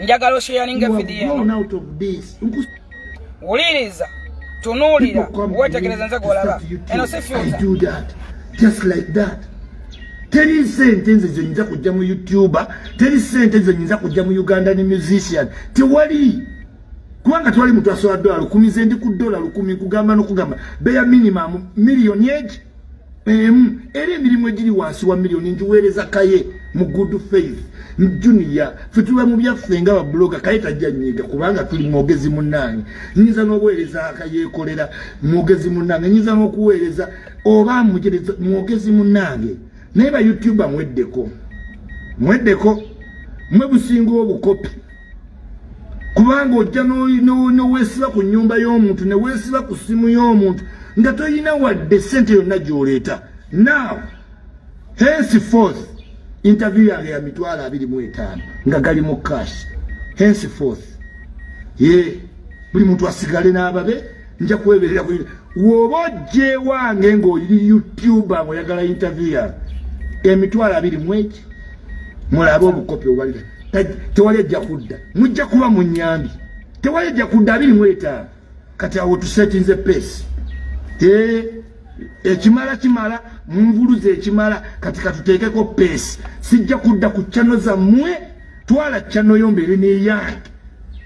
Njagala osharinge video eno. Wuliriza, tunuulira, wetegereze nze gw'olaba. Eno si future. I do that just like that. Teri sente nze zenyinza kujja mu YouTuber, teri sente zenyinza kujja mu Ugandan musician. Tewali. Kubanga tewali muntu asobola $1,000 ze ndi ku $1,000 kugamba n'okugamba beya minimum million egi era emirimu egiri wansi wa million njiweereza Kaye mu good faith. Junior ffe mu byaffe nga babloga Kaye tajja nyiga kubanga tuli mwogezi munnange. Nyinza n'obuweereza Akayekolera mwogezi munnange, nyinza n'okuweereza oba mwogezi munnange. Naye ba YouTuber mweddeko, mweddeko, mwe businga obukopi. Kubanga ojja n'oweesiba ku nnyumba y'omuntu ne weesiba ku ssimu y'omuntu nga toyina wadde ssente yonna gy'oleeta. Now henceforth interview yange ya 25,000 nga gali mu cash. Henceforth ye buli muntu asigale n'ababe, nja kuweberera ku woba ojja ewange ng'oli YouTuber ng'oyagala interview yange 25,000 mulabe obukopi obubalira. Tewali ajja kudda, mujja kuba mu nnyambi. Tewali ajja kudda 25. Kati awo tusetinze pace. Ekimala kimala, munvuluze ekimala, kati katuteekeko pace. Sijja kudda ku channel zammwe, twala channel yo mbeere n'eyange.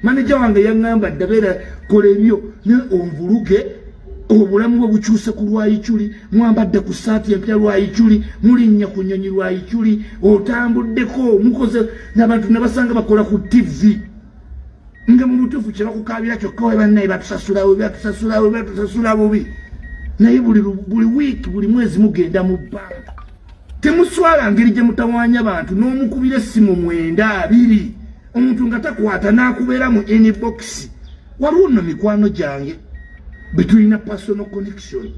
Maneja wange yaŋŋamba dda beera kola ebyo naye onvuluge, obulamu bwe bukyuse ku lwayikyuli, mwambadde ku ssaati empya lwayikyuli, mulinnya ku nnyonyi lwayikyuli, otambuddeko, mukoze n'abantu nabasanga bakola ku TV. Nga mu butuufu kye bakukaabira kyokka we bannaye batusasula bubi, batusasula bubi, batusasula bubi. Naye buli wiiki, buli mwezi mugenda mu bbanka. Temuswala ngeri gye mutawaanya bantu n'omukubira essimu 9 20. Omuntu nga takwata n'akubeera mu inbox. Waliwo nno mikwano gyange betulina personal connection.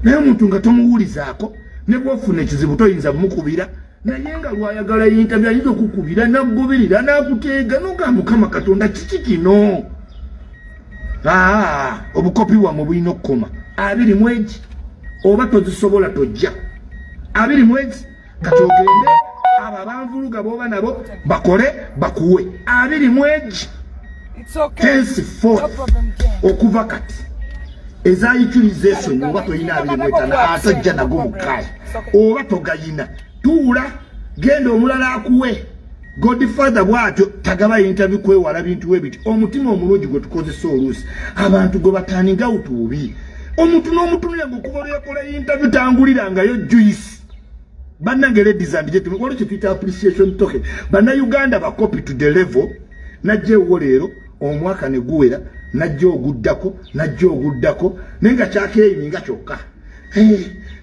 Naye omuntu nga tomuwulizaako ne bw'ofuna ekizibu toyinza mukubira, naye nga lwayagala interview ayinza okukubira n'aggubirira n'akuteega n'ogamba Mukama Katonda kiki kino? Obukopi bwammwe bulina okukoma. 21 oba tozisobola tojja. 21 kati ogende abo abanvuluga b'oba nabo bakole bakuwe. 21 henceforth okuva kati ezayikyuliza esonyi oba toyina 25 atajja nago mu cash oba togayina, tuula genda omulala akuwe. Godfather bw'atyo tagaba interview kwewala bintu we biti. Omutima omulungi gwe tukozesa oluusi abantu gwe bataninga out bubi. Omuntu n'omutunulira ng'okuva lwe yakola interview tangulirangayo juice. Bannange ladies and gentlemen, waliwo kye tuyita appreciation token. Bannayuganda bakopi to the level, najja ewuwo leero omwaka ne guwera, najja oguddako, najja oguddako, naye nga kyakeeyiminga kyokka.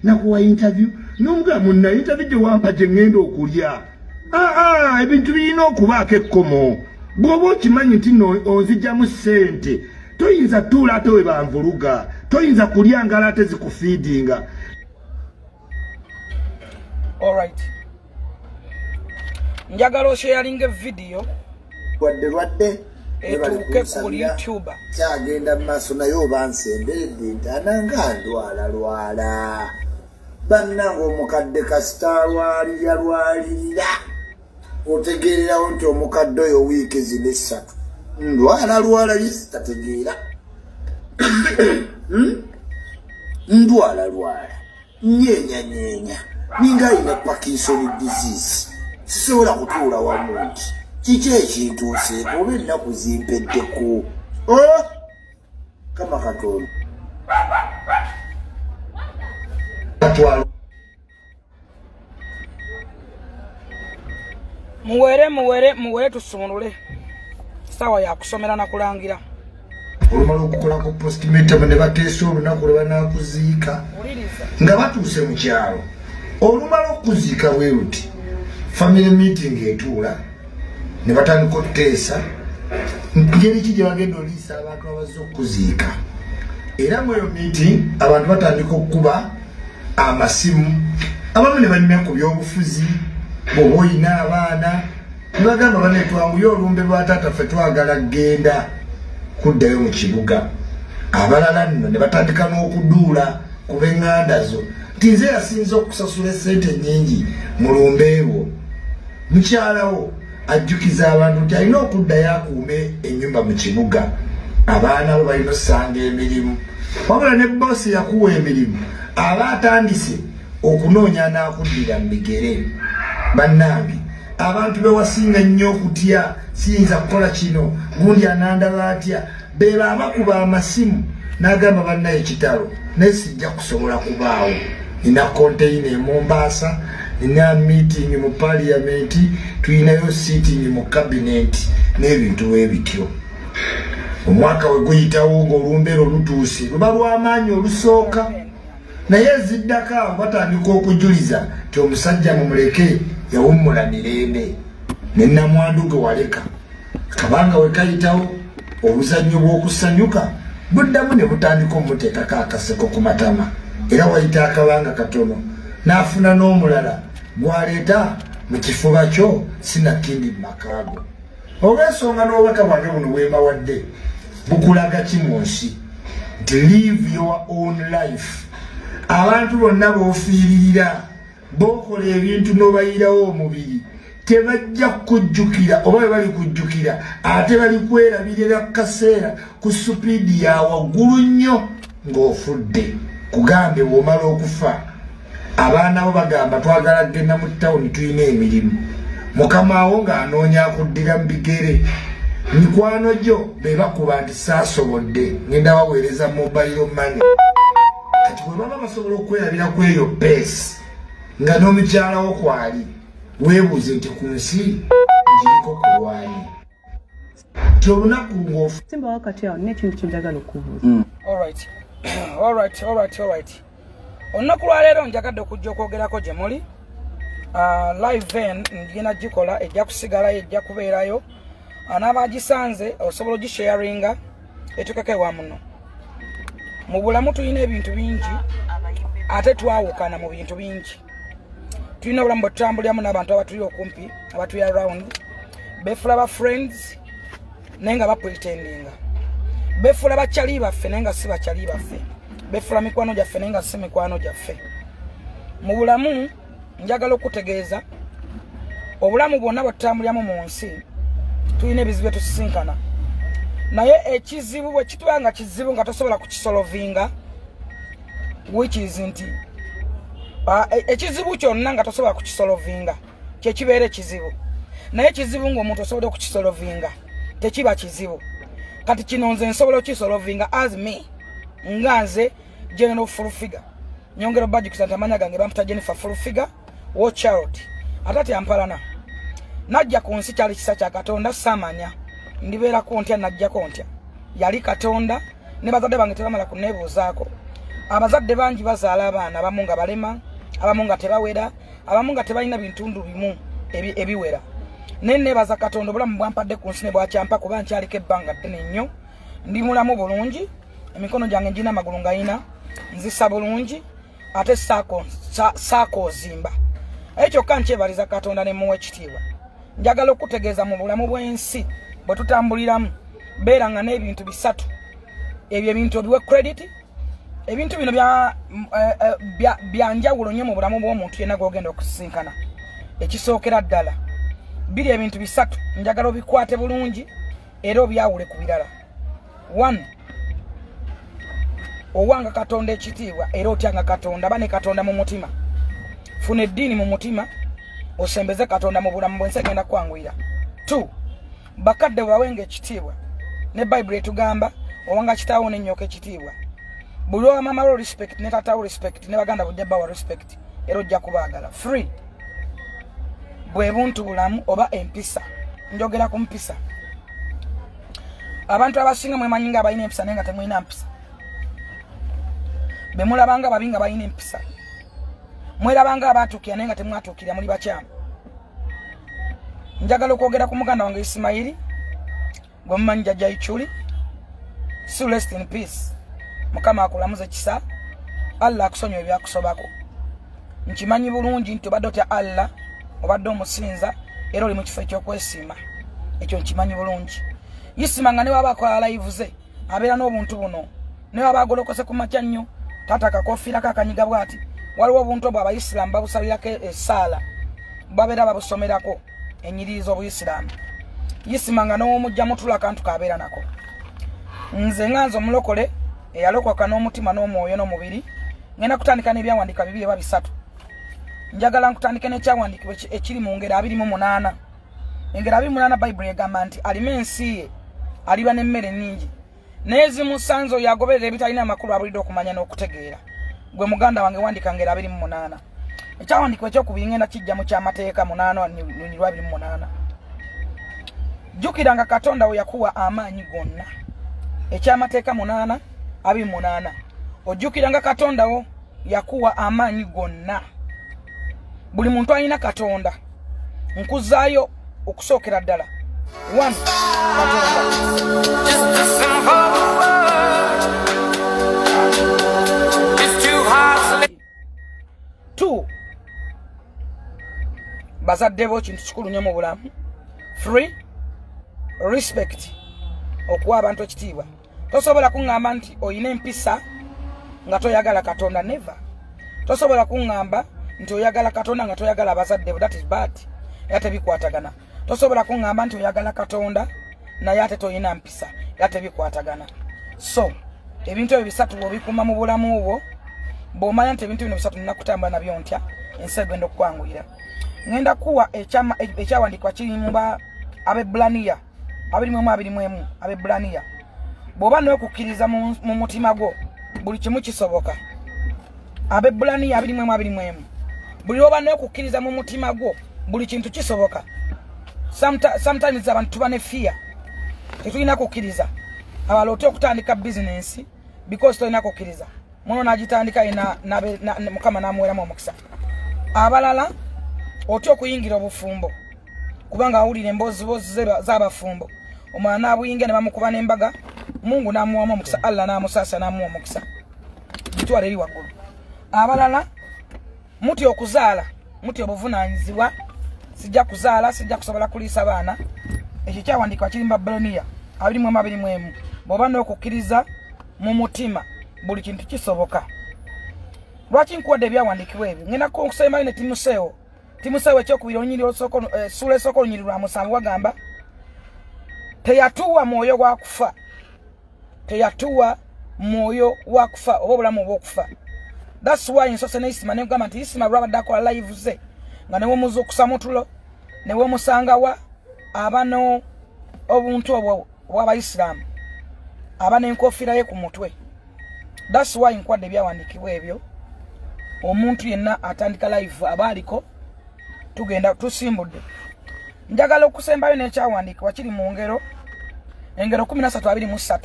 Nakuwa interview, n'omugamba munna interview gye wampa gye ŋŋenda okulya. Ebintu birina okubaako ekkomo. Bw'oba okimanyi nti nno onzigyamu ssente, toyinza tuula ate we banvuluga, toyinza kulya ngalo ate zikufiidinga. Alright. Njagala osharinge video wadde lwadde etuuke ku YouTuber. Kyagenda mu maaso naye oba nsemberedde ntaana nga ndwala lwala. Bannange omukadde kasita alwalira lwalirira. Otegeererawo nti omukadde oyo wiiki zino 3 ndwala lwala byesitategeera. Ndwala lwala, nyeenya nyeenya, ninga alina Parkinson disease. Sisobola kutuula wamu nti kiki ekintuuseeko oba ennaku zimpeddeko. Kama Katonda. Muwere muwere muwere tusumulule. Sawa ya kusomera na kulangira. Olumala okukola ku postmortem ne bateesa olunaku lwe banaakuziika nga batuuse mu kyalo. Olumala okuziika bwe luti, family meeting etuula ne batandika okuteesa ngeri ki gye bagenda oliisa abantu abazze okuziika. Era mu eyo meeting abantu batandika okukuba amasimu, abamu ne banyumya ku byobufuzi, bw'oba oyina abaana ne bagamba banne twanguye olumbe lwa taata ffe twagala kugenda kuddayo mu kibuga. Abalala nno ne batandika n'okuduula ku b'eŋŋanda zo nti nze yasinze okusasula essente nnyingi mu lumbe lwo. Mukyalawo Ajjukiza abantu nti alina okuddayo akuume ennyumba mu kibuga. Abaana bo balina ossanga emirimu. Wabula ne boosi yakuwa emirimu aba atandise okunoonya n'akuddira mu bigere. Bannange, abantu bewasinga nnyo okutya, siyinza kukola kino, gundi anandaba atya, beba abakuba amasimu n'agamba bannaye kitalo, naye sijja kusobola kubaawo. Nina konteyina e Mombasa, nina meeting mu parliament, tulinayo sitting mu cabinet n'ebintu bwe bityo. Omwaka we guyitawo ng'olumbeera olutuuse, luba lw'amaanyi olusooka, naye eziddako awo batandika okujuliza nti omusajja mumuleke yawummula mirembe. Ne namwandu gwe waleka, kabanga we kayitawo obuzannyo bw'okusanyuka buddamu ne butandika omuteekako akaseko ku matama, era wayita akabanga katono n'afuna n'omulala gw'aleeta mu kifuba kyo sinakindi mu makaago. Olw'ensonga n'obubaka bwange buno bwembawadde bukulaga ki mu nsi nti live your own life. Abantu bonna b'ofiiririra, b'okola ebintu n'obayirawo omubiri, tebajja kukujjukira, oba bwe bali kujjukira ate bali kwerabirira kaseera ku supiidi ya waggulu nnyo ng'ofudde. Kugambe bw'omala okufa, abaana bo bagamba twagala kugenda mu tawuni, tulina emirimu. Mukamaawo ng'anoonya akuddira mu bigere. Mikwano gyo be bakuba nti saasobodde, ngenda baweereza mobile money. Kati bwe baba basobola okwerabira ku eyo peesi nga n'omukyala wo kwali, weebuuze nti ku nsi ngiriko kulwani ti olunaku ng'ofu. Simba, wakati awo nina ekintu kyenjagala okubuuza. Alright. Olunaku lwaleero njagadde okujja okwogerako gye muli. Live then ngenda gikola, ejja kusigalayo, ejja kubeerayo. Anaabagisanze osobola ogisharinga etukeko ewa muno. Mu bulamu tulina ebintu bingi ate twawukana mu bintu bingi. Tulina obulamu bwe tutambuliramu n'abantu abatuli okumpi, abatuli around, beefula ba friends naye nga bapretendinga, beefula bakyali baffe naye nga si bakyali baffe, beefula mikwano gyaffe naye nga si mikwano gyaffe. Mu bulamu njagala okutegeeza obulamu bwonna bwe tutambuliramu mu nsi, tulina ebizibu bye tusisinkana, naye ekizibu bwe kituba nga kizibu nga tosobola kukisolovinga, which is nti ekizibu kyonna nga tosobola kukisolovinga kyekibeera ekizibu, naye ekizibu ng'omuntu osobola okukisolovinga tekiba kizibu. Kati kino nze nsobola okukisolovinga as me, nga nze General Full Figure. Nyongera obajjukiza nti amanya gange bampita Jennifer Full Figure War Child. Ate ati ampalana najja ku nsi kyali kisa kya Katonda. Saamanya ndibeerako ntya, najjako ntya, yali Katonda ne bazadde bange tebamala kunneebuuzaako. Abazadde bangi bazaala abaana, abamu nga balema, abamu nga tebawera, abamu nga tebalina bintundu bimu ebiwera, naye neebaza Katonda obulamu bwampadde ku nsi ne bwakyampa, kuba nkyaliko ebbanga ddene nnyo. Ndi mulamu bulungi, emikono gyange ngina, amagulu ngayina, nzisa bulungi, ate saako ozimba. Naye kyokka nkyebaliza Katonda ne muwa ekitiibwa. Njagala okutegeeza mu bulamu bw'ensi bwe tutambuliramu, beera nga n'ebintu bisatu. Ebyo ebintu obiwe credit. Ebintu bino byanjawulo nnyo mu bulamu bw'omuntu yenna gw'ogenda okusisinkana. Ekisookera ddala, biri ebintu bisatu, njagala obikwate bulungi era obyawule ku birala. One, owanga Katonda ekitiibwa era otyanga Katonda. Ba ne Katonda mu mutima, funa eddiini mu mutima, osembeze Katonda mu bulamu bwensi, egenda kwanguyira. Two, bakadde bawenga ekitiibwa. Ne Bayibuli etugamba owanga kitaawo nennyoko ekitiibwa. Buli owa mama wo respect ne taatawo respect ne baganda bujja bawa respect era ojja kubaagala. Three, bwe buntu bulamu oba empisa. Njogera ku mpisa. Abantu abasinga mwemanyi nga abalina empisa naye nga temulina mpisa. Bemulabanga babi nga balina empisa, mwerabanga abatuukira naye nga temwatuukira, muli bakyamu. Njagala okwogera ku muganda wange Isimayiri gwe mumanyi, Jjajja Ichuli. So rest in peace. Mukama akulamuze kisa, Allah akusonyiwa ebyakusobako. Nkimanyi bulungi nti obadde otya Allah, obadde omusinza era oli mu kifo ekyokwesiima. Ekyo nkimanyi bulungi. Isima nga ne waba akola live ze abeera n'obuntu buno, ne waba agolokose ku makya nnyo, taata akakofiirako akanyiga bw'ati. Waliwo obuntu obwo abayisiraamu babusabirako essaala, babeera babusomerako. Enyiriri z'obuyisiraamu. Isima nga n'omujja mutula akantu kabeera nako. Nze nga nze omulokole eyalokoka n'omutima n'omwoyo n'omubiri, ngenda kutandika n'ebyawandiikibwa 2 oba 3. Njagala nkutandike n'ekyawandiikibwa ekiri mu ngero 28. Engero 28 Bayibuli egamba nti alima ensi ye aliba n'emmere nnyingi, naye zimusanze oyo agoberera ebitalina amakulu abulidde okumanya n'okutegeera. Gwe muganda wange wandika ngero 28. Ekyawandiikibwa ekyokubiri ngenda kijja mu kyamateeka 8:28. Jjukiranga Katonda we yakuwa amaanyi gonna. Ekyamateeka 8:28. Ojjukiranga Katonda wo yakuwa amaanyi gonna. Buli muntu alina Katonda. Nkuzaayo okusookera ddala. 1 Katonda. 2 bazadde bo kintu kikulu nnyo mu bulamu. 3 respect, okuwa abantu ekitiibwa. Tosobola kuŋŋamba nti oyina empisa nga toyagala Katonda, never. Tosobola kuŋŋamba nti oyagala Katonda nga toyagala abazadde bo, that is bad, era tebikwatagana. Tosobola kuŋŋamba nti oyagala Katonda naye ate toyina mpisa, era tebikwatagana. So ebintu ebyo bisatu bw'obikuuma mu bulamu bwo, bw'omanya nti ebintu bino bisatu nina kutambula nabyo ntya, ensi egenda okukwanguyira. Ngenda kuwa ekyawandiikibwa kiri mu Abebbulaniya 21:21. Abebbulaniya, bw'oba n'okukkiriza mu mutima gwo buli kimu kisoboka. Abebbulaniya 21:21. Buli lw'oba n'okukkiriza mu mutima gwo buli kintu kisoboka. Sometimes abantu tuba ne fear, tetulina kukkiriza. Abalala otya okutandika bizinensi because tolina kukkiriza, muno n'agitandika Mukama n'amuweramu omukisa. Abalala otya okuyingira obufumbo kubanga awulira emboozibozi z'abafumbo, omwana n'abuyingira ne bamukuba n'embaga, Mungu n'amuwamu omukisa, Allah n'amusaasa n'amuwa omukisa, gitwala eri waggulu. Abalala mutya okuzaala, mutya obuvunaanyizibwa, sijja kuzaala, sijja kusobola kuliisa baana. Ekyo kyawandiikibwa kiri mu Babbuloniya 21:21. Bw'oba n'okukkiriza mu mutima buli kintu kisoboka. Lwaki nkuwadde ebyawandiikibwa ebyo? Ngenda kusembayo ne Timoseewo. Timoseewo ekyokubiri olunyiriri essuula esooka olunyiriri lwa 7 wagamba teyatuwa mwoyo gwa kufa, teyatuwa mwoyo wa kufa oba obulamu obw'okufa. That's why nsose ne Isima ne nkugamba nti Isima lwabadde akola live ze nga ne wemuzuukusa mu tulo ne wemusangawa aba obuntu obwo obw'abayisiraamu, aba n'enkofiira ye ku mutwe. That's why nkwadde ebyawandiikibwa ebyo. Omuntu yenna atandika live aba aliko, tugenda tusimbudde. Njagala okusembayo n'ekyawandiikibwa kiri mu ngero, engero 13:23.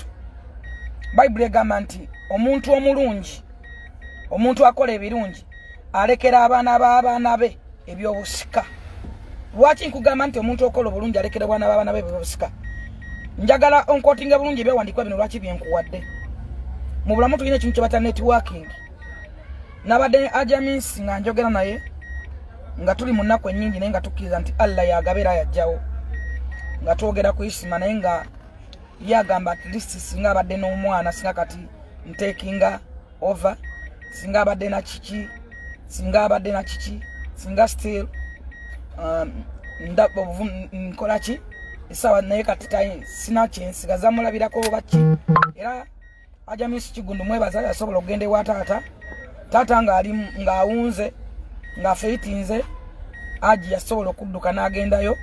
Bayibuli egamba nti omuntu omulungi, omuntu akola ebirungi alekera abaana b'abaana be ebyobusika. Lwaki nkugamba nti omuntu okola obulungi alekera abaana b'abaana be ebyobusika? Njagala onkotinga bulungi ebyawandiikibwa bino lwaki byenkuwadde. Mu bulamu tulina ekintu kye bayita networking. Nabadde Ajaminsi nga njogera naye nga tuli mu nnaku ennyingi, naye nga tukkiriza nti Allah yagaba era yajjawo. Nga twogera ku Isima naye nga yagamba at least singa abadde n'omwana, singa kati ntakinga over, singa abadde na kiki, singa abadde na kiki, singa still nkola ki essaawa, naye kati sina kyensigaza mulabirako oba ki. Era Ajamisi Kiggundu mwebaza yasobola okugenda ewa taata, taata ng'awunze ng'afeitinze, Aji yasobola okudduka n'agendayo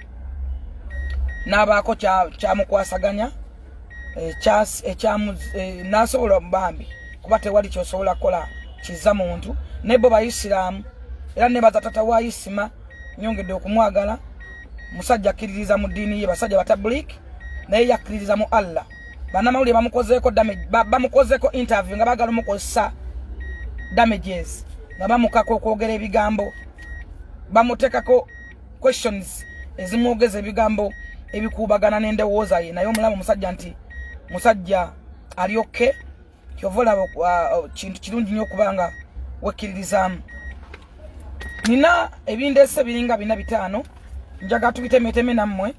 n'abaako kyamukwasaganya n'asobola bambi, kuba tewali kyosobola kukola kiza muntu. Naye bo bayisiraamu, era nebaza taata wa Isima, nyongedde okumwagala. Musajja akkiririza mu ddiini ye, basajja batabuliiki, naye yakkiririza mu Allah. Bannamawulire bamukozeeko damage, bamukozeeko interview nga baagala omukozesa damages, nga bamukaka okwogera ebigambo, bamuteekako questions ezimwogeza ebigambo ebikuubagana n'endowooza ye. Naye omulaba omusajja nti musajja ali okay. Kyova olaba kintu kirungi nnyo okuba nga wekkiririzaamu. Nina ebindeese biringa 4 5, njagala tubitemeteme nammwe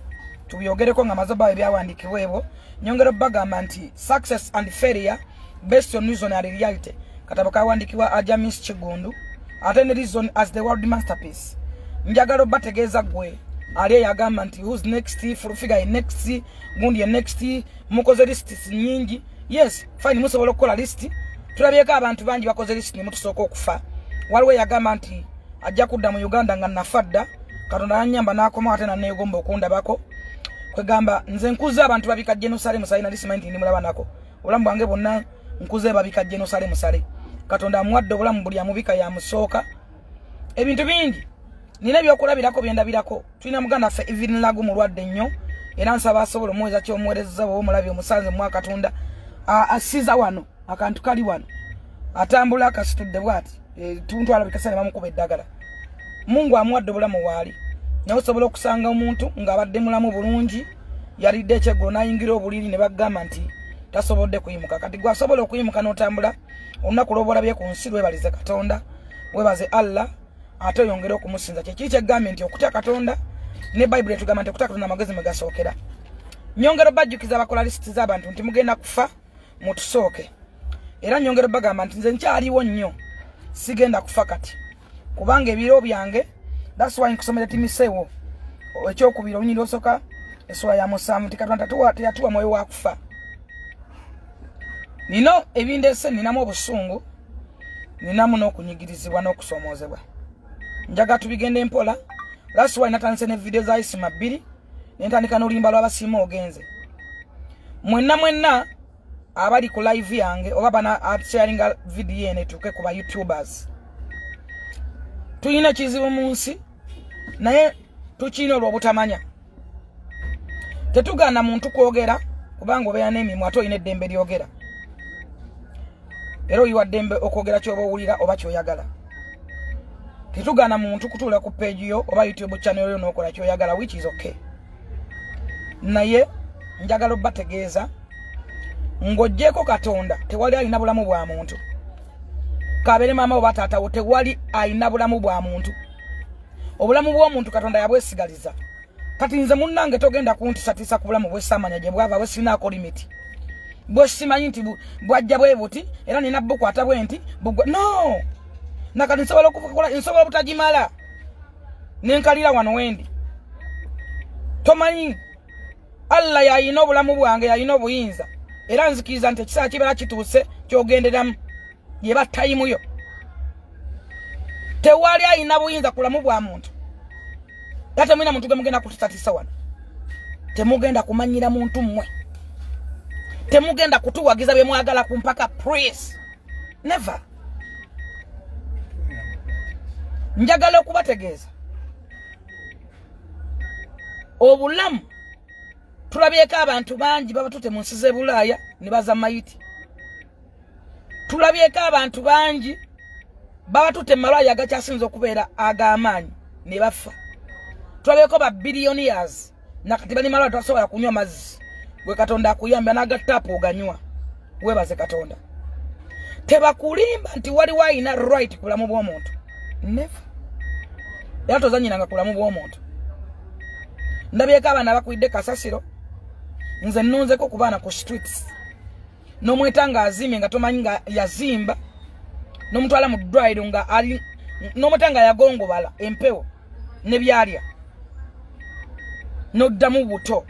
tubyogereko nga maze obbawo ebyawandiikibwa ebyo. Nyongera obbagamba nti success and failure based on reason and reality, katabo kawandiikibwa Ajamis Kiggundu, ate ne reason as the world masterpiece. Njagala obbategeeza ggwe Ali yagamba nti who's next, Full Figure next, gundi next, mukoze list nyingi. Yes, fine, musobola okukola list. Tulabyeko abantu bangi bakoze list ne mutusooka okufa. Waliwo yagamba nti ajja kudda mu Uganda nga nafadda, Katonda yanyamba n'akoma ate naneegomba okundabako. Kwegamba nze nkuze abantu babika Jerusalem musale na lisimanyi nti ndi mulaba nako. Obulamu bwange bwonna nkuze babika Jerusalem musale. Katonda amuwadde obulamu buli amubika yamusooka. Ebintu bingi nina ebyokulabirako byendabirako. Tulina muganda ffe Evelyn Lagu mulwadde nnyo, era nsaba asobola omuweeza ky'omuweereza bw'oba omulabye omusanze mu Katonda. Asiza wano akantu kali wano, atambula akasitudde bw'ati, tuntwala bikasa ne bamukuba eddagala. Mungu amuwadde obulamu waali, naye osobola okusanga omuntu ng'abadde mulamu bulungi, yalidde ekyeggulo n'ayingira obuliri ne bagamba nti tasobodde kuyimuka. Kati gwe asobola okuyimuka n'otambula olunaku lw'oba olabye ku nsi, lwebalize Katonda, webaze Allah, ate oyongere okumusinza. Kyekiri kyegambye nti okutya Katonda, ne Bayibuli etugamba nti okutya Katonda amagezi mwe gasookera. Nyongera bajjukiza abakola lisiti z'abantu nti mugenda kufa mutusooke. Era nyongera bagamba nti nze nkyaliwo nnyo, sigenda kufa kati, kubanga ebiro byange. That's why nkusomera Timoseewo ekyokubiri olunyiriri olusooka essula ya 7 nti Katonda teyatuwa mwoyo wa kufa. Nina ebindeese, ninamu obusungu, ninamu n'okunyigirizibwa n'okusoomoozebwa. Njaga tubigende mpola. That's why natandise ne video za Isima 2, ne ntandika n'oluyimba lw'abasiima ogenze. Mwenna mwenna abali ku live yange oba bana sharinga video eno etuuke ku ba YouTubers, tulina ekizibu mu nsi, naye tukirina olw'obutamanya. Tetugaana muntu kwogera, kubanga obeera n'emimwa ate olina eddembe lyogera, era oyiwa ddembe okwogera ky'oba owulira oba ky'oyagala. Tetugaana muntu kutuula ku page yo oba YouTube channel yo n'okola ky'oyagala, which is okay. Naye njagala obbategeeza ng'oggyeko Katonda tewali alina bulamu bwa muntu. Kabeere maama oba taata wo, tewali alina bulamu bwa muntu. Obulamu bw'omuntu Katonda yabwesigaliza. Kati nze munnange togenda kuntisatiisa ku bulamu bwe samanya gye bwava, bwe sinaako limit, bwe simanyi nti bwajja bwe buti era nina bukwata bwe nti bugwa. No, nakati nsobola okukola, nsobola obutagimala nenkalira wano wendi. Tomanyi, Allah yayina obulamu bwange, yayina obuyinza, era nzikiriza nti ekiseera kibeera kituuse kyogenderamu, yeba time yo. Tewali ayina buyinza ku bulamu bwa muntu. Era temulina muntu gwe mugenda kutusatiisa wano. Temugenda kumanyira muntu mmwe, temugenda kutuwagiza bye mwagala ku mpaka. Please, never. Njagala okubategeeza obulamu. Tulabyeko abantu bangi babatute mu nsi z'e Bulaaya ne baza mayiti. Tulabyeko abantu bangi babatute mu malwaliro agakyasinze okubeera ag'amaanyi ne bafa. Tulabyeko ba billionaires nakati bali malwaliro, tasobola kunywa mazzi. Gwe Katonda akuyamba n'agataapu oganywa, weebaze Katonda. Tebakulimba nti waliwo alina right ku bulamu bw'omuntu, never. Era tozanyiranga ku bulamu bw'omuntu. Ndabyeko abaana bakwidde kasasiro. Nze nnunzeko ku baana ku streets, n'omweta ng'azimye nga tomanyi nga yazimba, n'omutwala mu ddwaliro nga ali, n'omweta nga yagongobala empewo ne byalya, n'oddamu buto.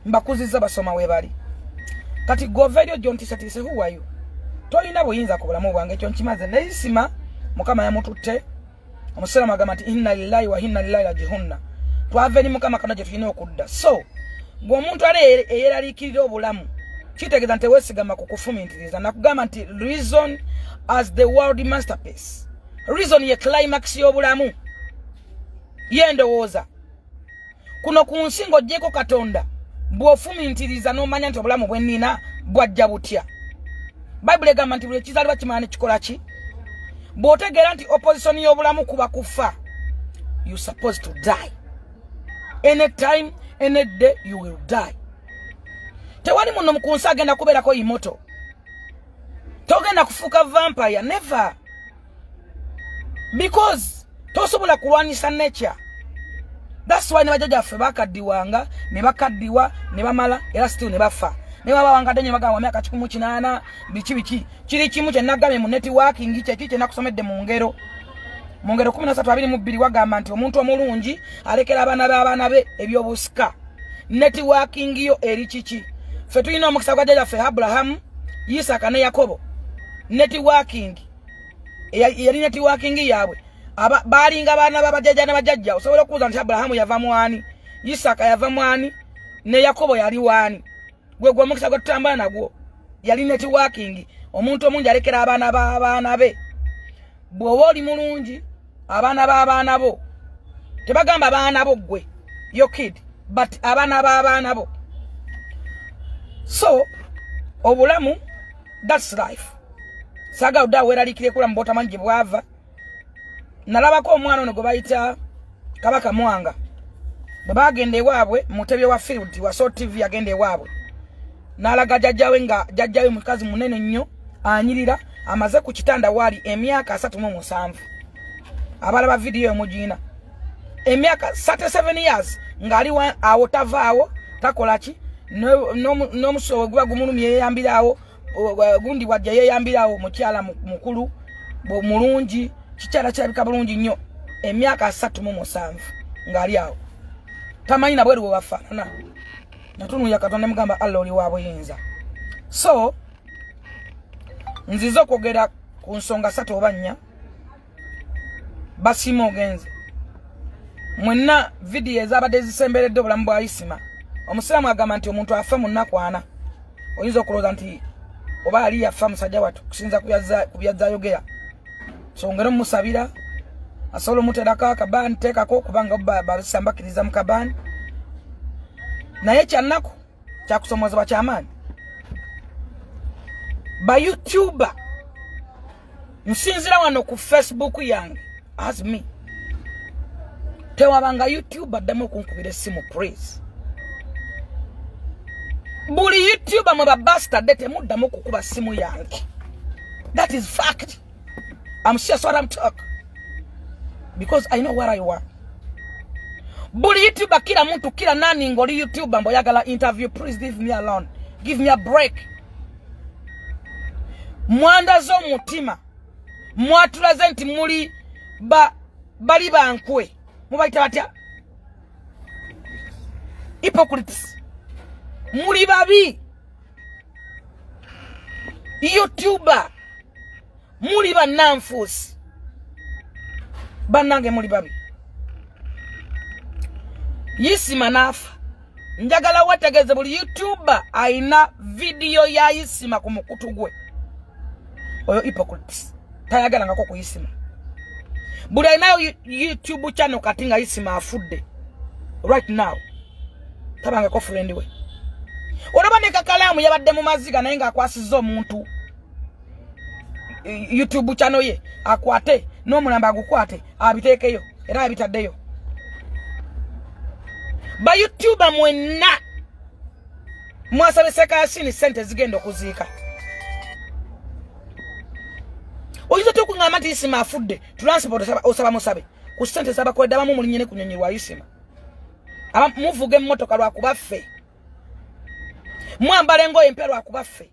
Mbakuzizza, basoma weebali. Kati gova eryo gyontiisatiise, who are you? Tolina buyinza ku bulamu bwange, ekyo nkimaze. Neyisima Mukama yamututte. Omusiraamu agamba nti inna lillahi wa inna lillahi rajihunna. Twava eri Mukama, kano gye tulina okudda. So ng'omuntu ali eyeraliikirira obulamu, kitegeeza nti teweesigama ku kufumintiriza. Nakugamba nti reason as the world masterpiece, reason ye climax y'obulamu, yendowooza kuno ku nsi. Ng'oggyeko Katonda, bw'ofumintiriza n'omanya nti obulamu bwe nnina bwajja butya. Bayibuli egamba nti buli ekizaalibwa kimala ne kikola ki. Bw'otegeera nti opposition y'obulamu kuba kufa, you supposed to die anytime, any day you will die. Tewali muno ku nsi agenda kubeerako immortal. Togenda kufuuka vampire, never, because tosobola kulwanyisa nature. That's why ne bajjajjaffe bakaddiwanga ne bakaddiwa ne bamala, era still ne bafa. Ne baba wangadde nnyo, bagamba myaka 108, biki biki. Kiri kimu kye nagambye mu networking, kyeki kye nakusomedde mu ngero. Mu ngero 13:22 wagamba nti omuntu omulungi alekera abaana b'abaana be ebyobusika. Networking yo eri kiki? Ffe tulina omukisa gwa jjajjaffe Abrahamu, Isaka ne Yakobo. Networking yali networking yaabwe. Balinga baana b'abajjajja ne bajjajja. Osobola okubuuza nti Abrahamu yava mwani, Isaka yava mwani, ne Yakobo yali waani. Gwe gwe omukisa gwe tutambula nagwo yali networking. Omuntu omungi alekera abaana b'abaana be. Bw'oba oli mulungi, abaana b'abaana bo, tebagamba abaana bo ggwe, your kid, but abaana b'abaana bo. So obulamu, that's life. Saagala odda weeraliikire kulamu bw'otamanyi gye bwava. Nalabako omwana ono gwe bayita Kabaka Mwanga. Bwe baagenda ewaabwe, mutebye wa field wa So TV yagenda ewaabwe, n'alaga jjajjaawe nga jjajjaawe mukazi munene nnyo anyirira, amaze ku kitanda waali emyaka 37. Abalaba vidiyo emugiina, emyaka 37 years ng'ali awo, tavaawo, takola ki, n'omusowe guba gumulumye yeeyambiraawo, gundi wajja yeeyambiraawo. Mukyala mukulu mulungi, kikyala kirabika bulungi nnyo, emyaka 37 ng'ali awo, tamanyi na bweru bwe bafaanana. Natunuulira Katonda ne mugamba, Allah oli wa buyinza. So nzize okwogera ku nsonga 3 oba 4. Basiima ogenze mwenna vidiyo ezabadde zisemberedde obulamu bwa Isima. Omusiraamu agamba nti omuntu afa mu nnaku 4. Oyinza okulowooza nti oba ali yafa musajja wattu kusinza ku byazzayogera. So ngero mumusabira asobola omuterako akabaani, teekako, kubanga basambakiriza mu kabaani. Naye kyannaku, kyakusomozebwa kyamaanyi. Ba YouTuber, nsinzira wano ku Facebook yange as me, tewabanga YouTuber addamu okunkubira essimu, please. Buli YouTuber mwe ba bastard, temuddamu okukuba ssimu yange. That is fact. I'm serious what I'm talking, because I know where I want. Buli YouTuber, kila muntu, kila nani ngoli YouTuber mboyagala interview, please leave me alone, give me a break. Mwandaze omutima, mwatulaze nti muli ba bali bankwe, mubayita batya, hypocrites. Muli babi YouTuber, muli bannanfuusi bannange, muli babi. Isima n'afa. Njagala wetegeeze buli YouTuber ayina vidiyo ya Isima ku mukutu gwe, oyo hypocrites, tayagalangako ku Isima. Buli alinayo YouTube channel kati nga Isima afudde right now, tabangako friend we. Olaba ne Kakalaamu yabadde mu maziga, naye ng'akwasizza omuntu YouTube channel ye akwate n'omulamba agukwate abiteekeyo, era abitaddeyo. Ba YouTuber mwenna mwasabe Sekayasini sente zigenda okuziika. Oyinza otya okuŋŋamba nti Isima afudde, transport osaba musabe ku ssente zabakoledde? Abamu mulinnye ne ku nnyonyi lwa Isima, muvuga emmotoka lwakuba ffe, mwambala engoye empya lwakuba ffe.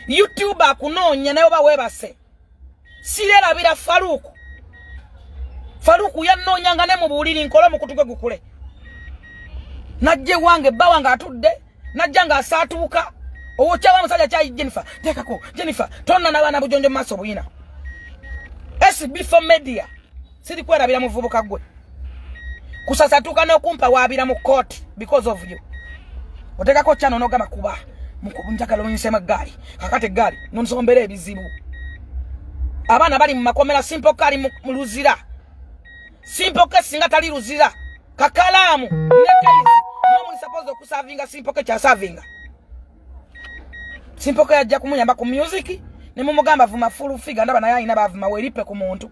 YouTuber akunoonya naye oba weebase. Sirerabira Faruku. Faruku yannoonyanga ne mu buliri nkole omukutu gwe gukule. Najja ewange, bba wange atudde, najja ng'asaatuuka. Owokyawa musajja kyayi Jennifer, teekako Jennifer, tonna n'abaana bujonjo mu maaso buyina. SB4 Media, sirikwerabira muvubuka gwe. Kusasatuuka n'okumpa waabira mu court because of you. Oteekako channel n'ogamba kuba njagala onyisemu eggaali, kakati eggaali nonsombera ebizibu. Abaana bali mu makomera, Simple K ali mu Luzira. Simple K singa tali Luzira, Kakalaamu ne Keizi mwe suppose okusavinga Simple K kyasavinga. Simple K yajja kumuyamba ku music ne mumugamba vuma full figure, ndaba naye alina bavuma, weeripe ku muntu.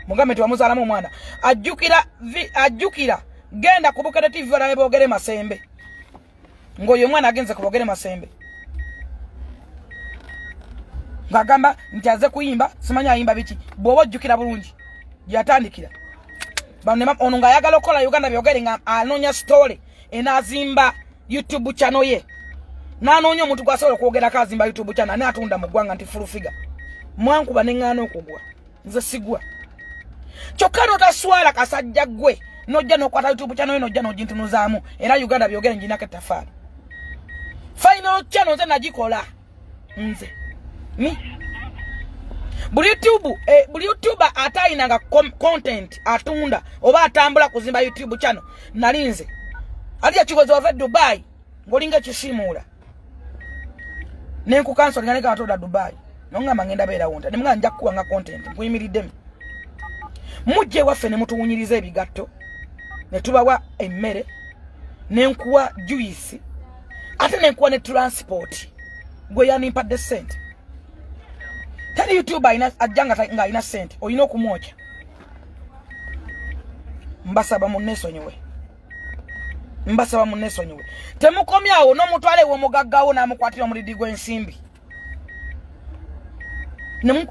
Mugambe nti wamuzaalamu omwana. Ajjukira ajjukira genda ku Bukedde TV olabe boogere Masembe. Ng'oyo omwana agenze ku boogere Masembe, ng'agamba nti aze kuyimba, simanyi ayimba biki. Bw'oba ojjukira bulungi gyatandikira ono ng'ayagala okukola Uganda byogere, nga anoonya story enaazimba YouTube channel ye, n'anoonya omuntu gw'asobola okwogerako azimba YouTube channel, ani atunda mu ggwanga nti full figure. Mwankuba ne ŋŋaana okugwa, nze sigwa. Kyokka n'otaswala kasajja ggwe nojja n'okwata YouTube channel yo nojja n'ogintunuzaamu era Uganda byogere njinako ettafaali. Final channel nze nagikola nze mi buli YouTube buli YouTuber atayinanga content atunda oba atambula kuzimba YouTube channel nali nze. Aliya Kigozi wava Dubai ng'olinga kisimuula nenkukanso nganeka atoda Dubai nongamba ngenda beera wonta nemugamba nja kukuwanga content nkuyimiriddemu. Mujje waffe ne mutuwunyiriza ebigatto ne tubawa emmere nenkuwa juice ate nenkuwa ne transport gwe yanimpadde ssente. Teri YouTuber alina ajja nga alina ssente olina okumwokya. Mbasaba munneesonyiwe, mbasaba munneesonyiwe. Temukomyawo n'omutwale w'omugaggawo n'amukwatira omulidi gw'ensimbi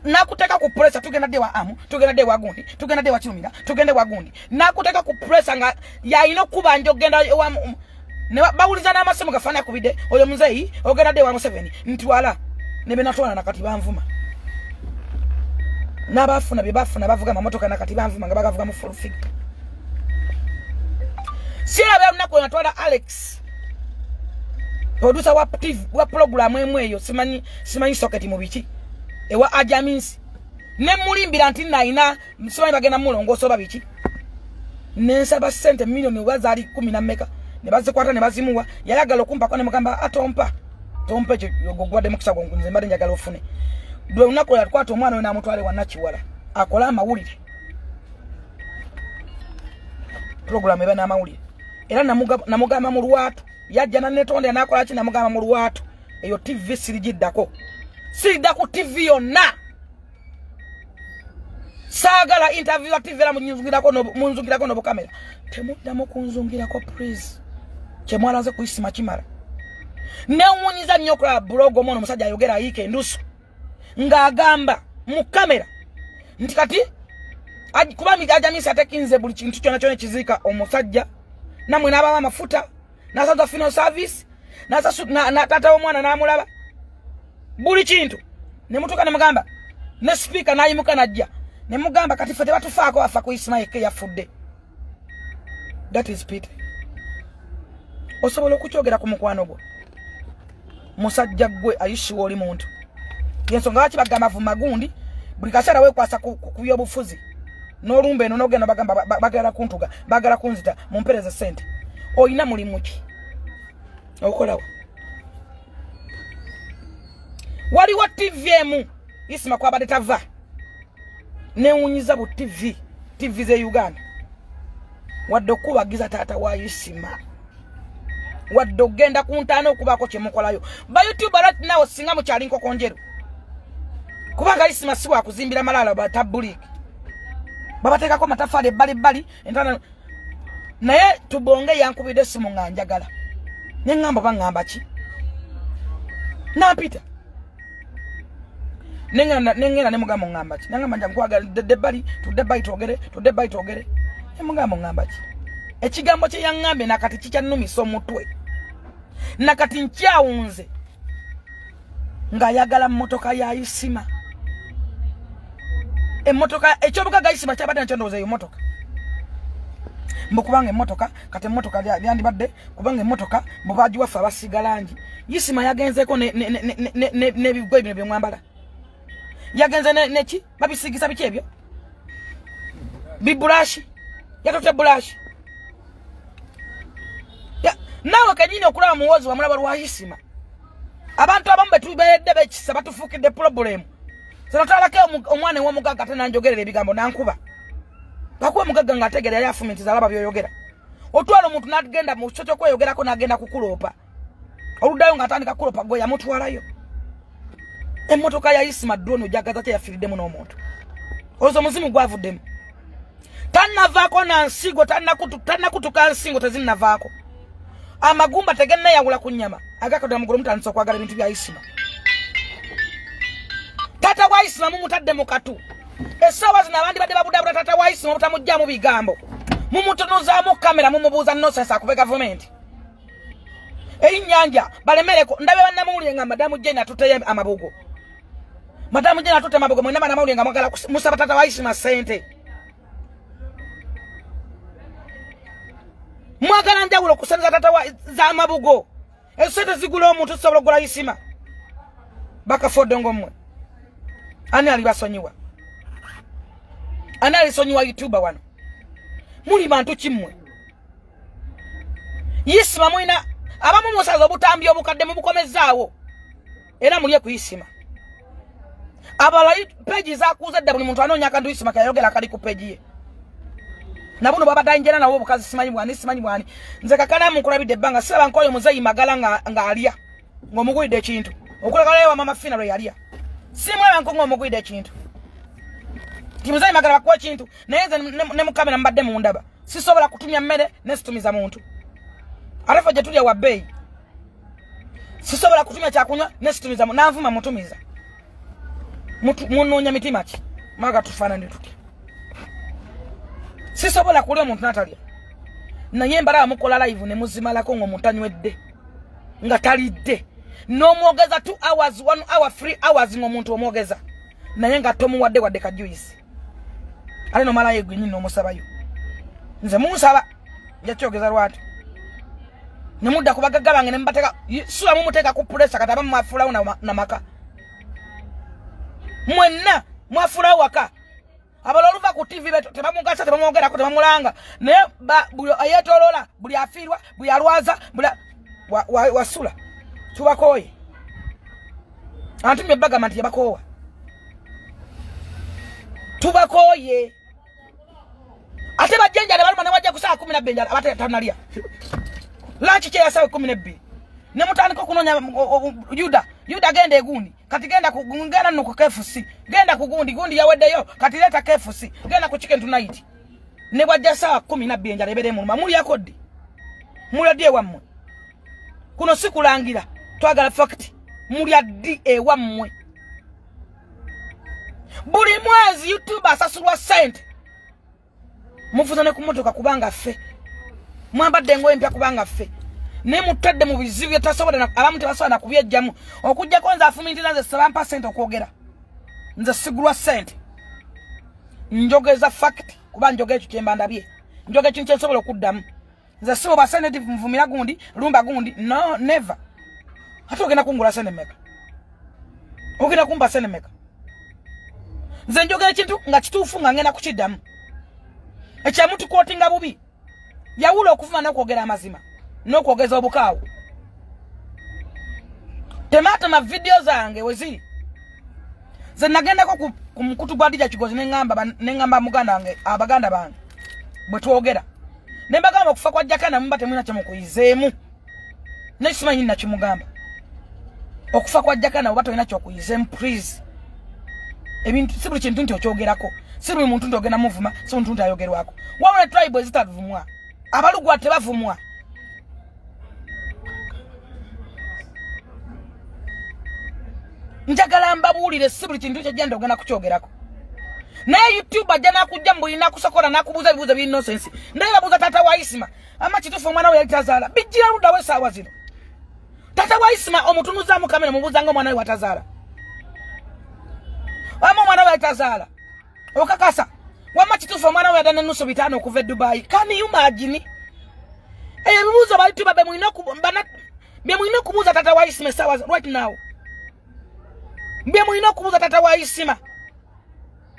nakuteeka ku pressure tugenda dde wa amu tugenda dde wa gundi tugenda dde wa Kirumira tugende wa gundi nakuteeka ku pressure nga yalina okubanja ogenda ewa ne bawuliza n'amasimu gafaanana akubidde oyo muzeeyi ogenda dde wa Museveni ntwala ne be natwala nakati banvuma n'abaafuna bye baafuna bavuga amamotoka nakati banvuma nga bagavuga mu full figure. Siraba olunaku lwe natwala Alex producer wa TV wa program emu eyo simanyi socket mu biki ewa Ajaminsi ne mulimbira nti nalina simanyi bagenda mulongoosa oba biki nensaba ssente milioni oba zaali 10 na mmeka ne bazikwata ne bazimuwa. Yayagala okumpako ne mugamba atompa tompa ekyo gwadde mukisa gwo nze mbadde njagala ofune. Lwe lunaku lwe yakwata omwana we n'amutwala ewa Nakiwala akole amawulire program eba n'amawulire era namugamba mu lwatu yajja nanetondera n'akola ki namugamba mu lwatu eyo TV sirigiddako siridda ku TV yonna saagala interview ya TV era munzungirako n'obukamera temuddamu kunzungirako please kyemwalaze kuyisima kimala. Newuunyiza nnyo okulaba bulogo omwana omusajja ayogera ayiika endusu ng'agamba mu kamera nti kati kuba Ajamisi atekinze buli kintu kyonna kyonna ekiziika omusajja namwe n'abawa amafuta n'asaza funeral service taata w'omwana n'amulaba buli kintu ne mutuuka ne mugamba ne sipiika n'ayimuka n'ajja ne mugamba kati ffe tebatufaako afa ku Isima yekka yafudde. That is pity. Osobola okukyogera ku mukwano gwo musajja gwe ayishiwa oli muntu yensonga lwaki bagamba vuma gundi buli kaseera weekwasa ku byobufuzi n'olumba eno n'ogenda bagamba bagala kuntuga bagala kunzita mumpereze ssente. Olina mulimu ki okolawo? Waliwo TV emu Isima kwabadde tava newunyiza bu TV ze Uganda wadde okubagiza taata wa Isima wadde ogenda ku ntaana okubaako kye mukolayo. Ba YouTuber right now singa mukyali nkoko njeru kubanga Isima si wakuzimbira malala batabuliki babateekako amataffaali ebbali bbali entaana. Naye tubonge yankubidde essimu nga njagala ne ŋŋamba baŋŋamba ki nampita nengenda ne mugamba ŋŋamba ki nangamba nja nkwagala tudde ebbali tudde ebbali twogere ne mugamba ŋŋamba ki ekigambo kye yaŋŋambye nakati kikyannumisa omutwe nakati nkyawunze ng'ayagala mmotoka ya Isima emmotoka ekyobugagga Isima kyabadde nakyo ndowooza eyo mmotoka mbu kubanga emmotoka kati emmotoka lyandibadde kubanga emmotoka mbu waffe abasiiga langi. Isima yagenzeeko n'ebigoye bino bye mwambala yagenze neki babisigisa biki ebyo bibulashi yatute bulashi naawe kenyini okulaba muwozi wamulaba lwa Isima. Abantu abamu betubeedde bekisa batufuukidde pulobulemu. Senatwalako omwana ew'omugagga ate nanjogerera ebigambo nankuba Kakuwa mugagga ng'ategeera yali afumitiza alaba by'oyogera. Otwala omuntu n'agenda mu kifo ky'okweyogerako n'agenda kukuloopa. Oluddayo ng'atandika kukuloopa gwe yamutwalayo. Emmotoka ya Isima drone ojagaza kye yafiiriddemu n'omuntu. Olwo omuzimu gwavuddemu. Tannavaako na nsigo, tannakutuka nsingo tezinnavaako. Amagumba tegenneyawula ku nnyama. Agakadde mugulu mutandise okwagala ebintu bya Isima. Taata wa Isima mumutadde mu katu. Essaawa zino abandi badde babudaabuda taata wa Isima obutamuggyaamu bigambo. Mumutunuzaamu kamera mumubuuza nonsense akube gavumenti. Erinnyanja balemereko ndabe bannamawulire nga Madamu Jane atuteyo amabugo. Madamu Jane atute amabugo mwenna bannamawulire nga mwagala musaba taata wa Isima ssente. Mwagala njawulo ku ssente za tata z'amabugo. Ezo ssente zigula omuntu, zisobola okugula Isima. Bakafodongo mmwe. Ani alibasonyiwa? Ani alisonyiwa YouTuber wano? Muli bantu ki mmwe? Isima mulina abamu musaza obutambi obukadde mubukomezaawo. Era mulye ku Isima. Abalala peji zakuza dda, buli muntu anoonya akantu Isima kayogera kali ku peji ye. Nabuno babadde njera nabo obukazi simanyi bwani simanyi bwani. Nze kakana nkulabidde ebbanga siraba nkoyo muzeeyi Magala ng'alya ng'omugulidde ekintu. Okulagalayo wa mama Fina lwe yalya. Simulaba nko ng'omugulidde ekintu. Ti muzeeyi Magala bakuwa ekintu naye nze ne mu kamera mbadde mundaba. Sisobola kutumya mmere ne situmiza muntu. Ate ffe gye tulya wa bbeeyi. Sisobola kutumya kyakunywa ne situmiza nanvuma mutumiza. Munoonya mitima ki? Maga tufaanane tutya? Sisobola kulya omuntu n'atalya. Naye mbalaba mukola live ne muzimalako ng'omuntu anywedde. Nga talidde. N'omwogeza 2 hours, 1 hour, 3 hours ng'omuntu omwogeza. Naye nga tomuwadde wadde ka juice. Ate n'omalayo gwe nnyini n'omusabayo. Nze munsaba nja kyogeza lwatu. Ne mudda ku bagagga bange ne mubateeka, sula mumuteeka ku pressure kati abamu mwafuulawo na maka. Mwenna mwafuulawo waka. Abalala oluva ku TV tebamugasa, tebamwogerako, tebamulanga. Naye buli ayeetooloola, buli afiirwa, buli alwaza, buli wasula. Tubakooye. Antumye bagamba nti yabakoowa. Tubakooye. Ate bajja enjala baluma ne wajja ku ssaawa 12 enjala abate tanalya. Lunch kye ya ssaawa 12. Ne mutandika okunoonya Yuda. Yuda genda egundi. Kati genda ku genda nno ku KFC. Genda ku gundi, gundi yaweddeyo. Kati leeta KFC. Genda ku Chicken Tonight. Ne bwajja ssaawa 12 enjala ebeera emuluma. Mulyako ddi? Mulya ddi ewammwe? Kuno si kulangira. Twagala fact. Mulya ddi ewammwe? Buli mwezi YouTuber asasulwa ssente. Mufuza ne ku mmotoka kubanga ffe. Mwambadde engoye empya kubanga ffe. Ne mutadde mu bizibu byetasobola, abamu tebasobola na kubyejjamu. Okuggyako nze afumintira nze sebampa ssente okwogera. Nze sigulwa ssente. Njogeza fact kuba njogera ekyo kye mba ndabye. Njogera ekintu kye nsobola okuddamu. Nze simuba ssente nvumira gundi, lumba gundi. No, never. Ate ogenda kungula ssente mmeka? Ogenda kumpa ssente mmeka? Nze njogera ekintu nga kituufu nga ngenda kukiddamu. Ekyamutukootinga bubi. Yawula okuvuma n'okwogera amazima. N'okwogeza obukaawu. Tematema video zange weziri. Nze nagendako ku mukutu gwa Dija Kigozi ne ŋŋamba muganda wange, abaganda bange bwe twogera. Ne mbagamba okufa kwa Jakana muba temulina kye mukuyizeemu. Naye simanyi nakimugamba. Okufa kwa Jakana oba tolina ky'okuyizeemu, please. Ebintu si buli kintu nti okyogerako. Si buli muntu nti ogenda muvuma, si buli muntu nti ayogerwako. Wabula tribe ezitavumwa. Abalugwa tebavumwa. Njagala mbabuulire si buli kintu kyajja ogenda kukyogerako. Naye YouTube ajja n'akujja mbu nakusokola n'akubuuza ebibuuzo ebiri nonsense. Naye babuuza taata wa Isima. Ama kituufu omwana we yali tazaala. Bijjira ludda wa essaawa zino. Taata wa Isima omutunuzaamu kamera mubuuza nga omwana we watazaala. Ama omwana we yali tazaala. Okakasa. Wamma kituufu omwana we yadda n'ennusu 5 okuva e Dubai. Can you imagine? Ebyo ebibuuzo ba YouTuber be mulina okubuuza taata wa Isima essaawa right now. Bye mulina okubuuza taata wa Isima.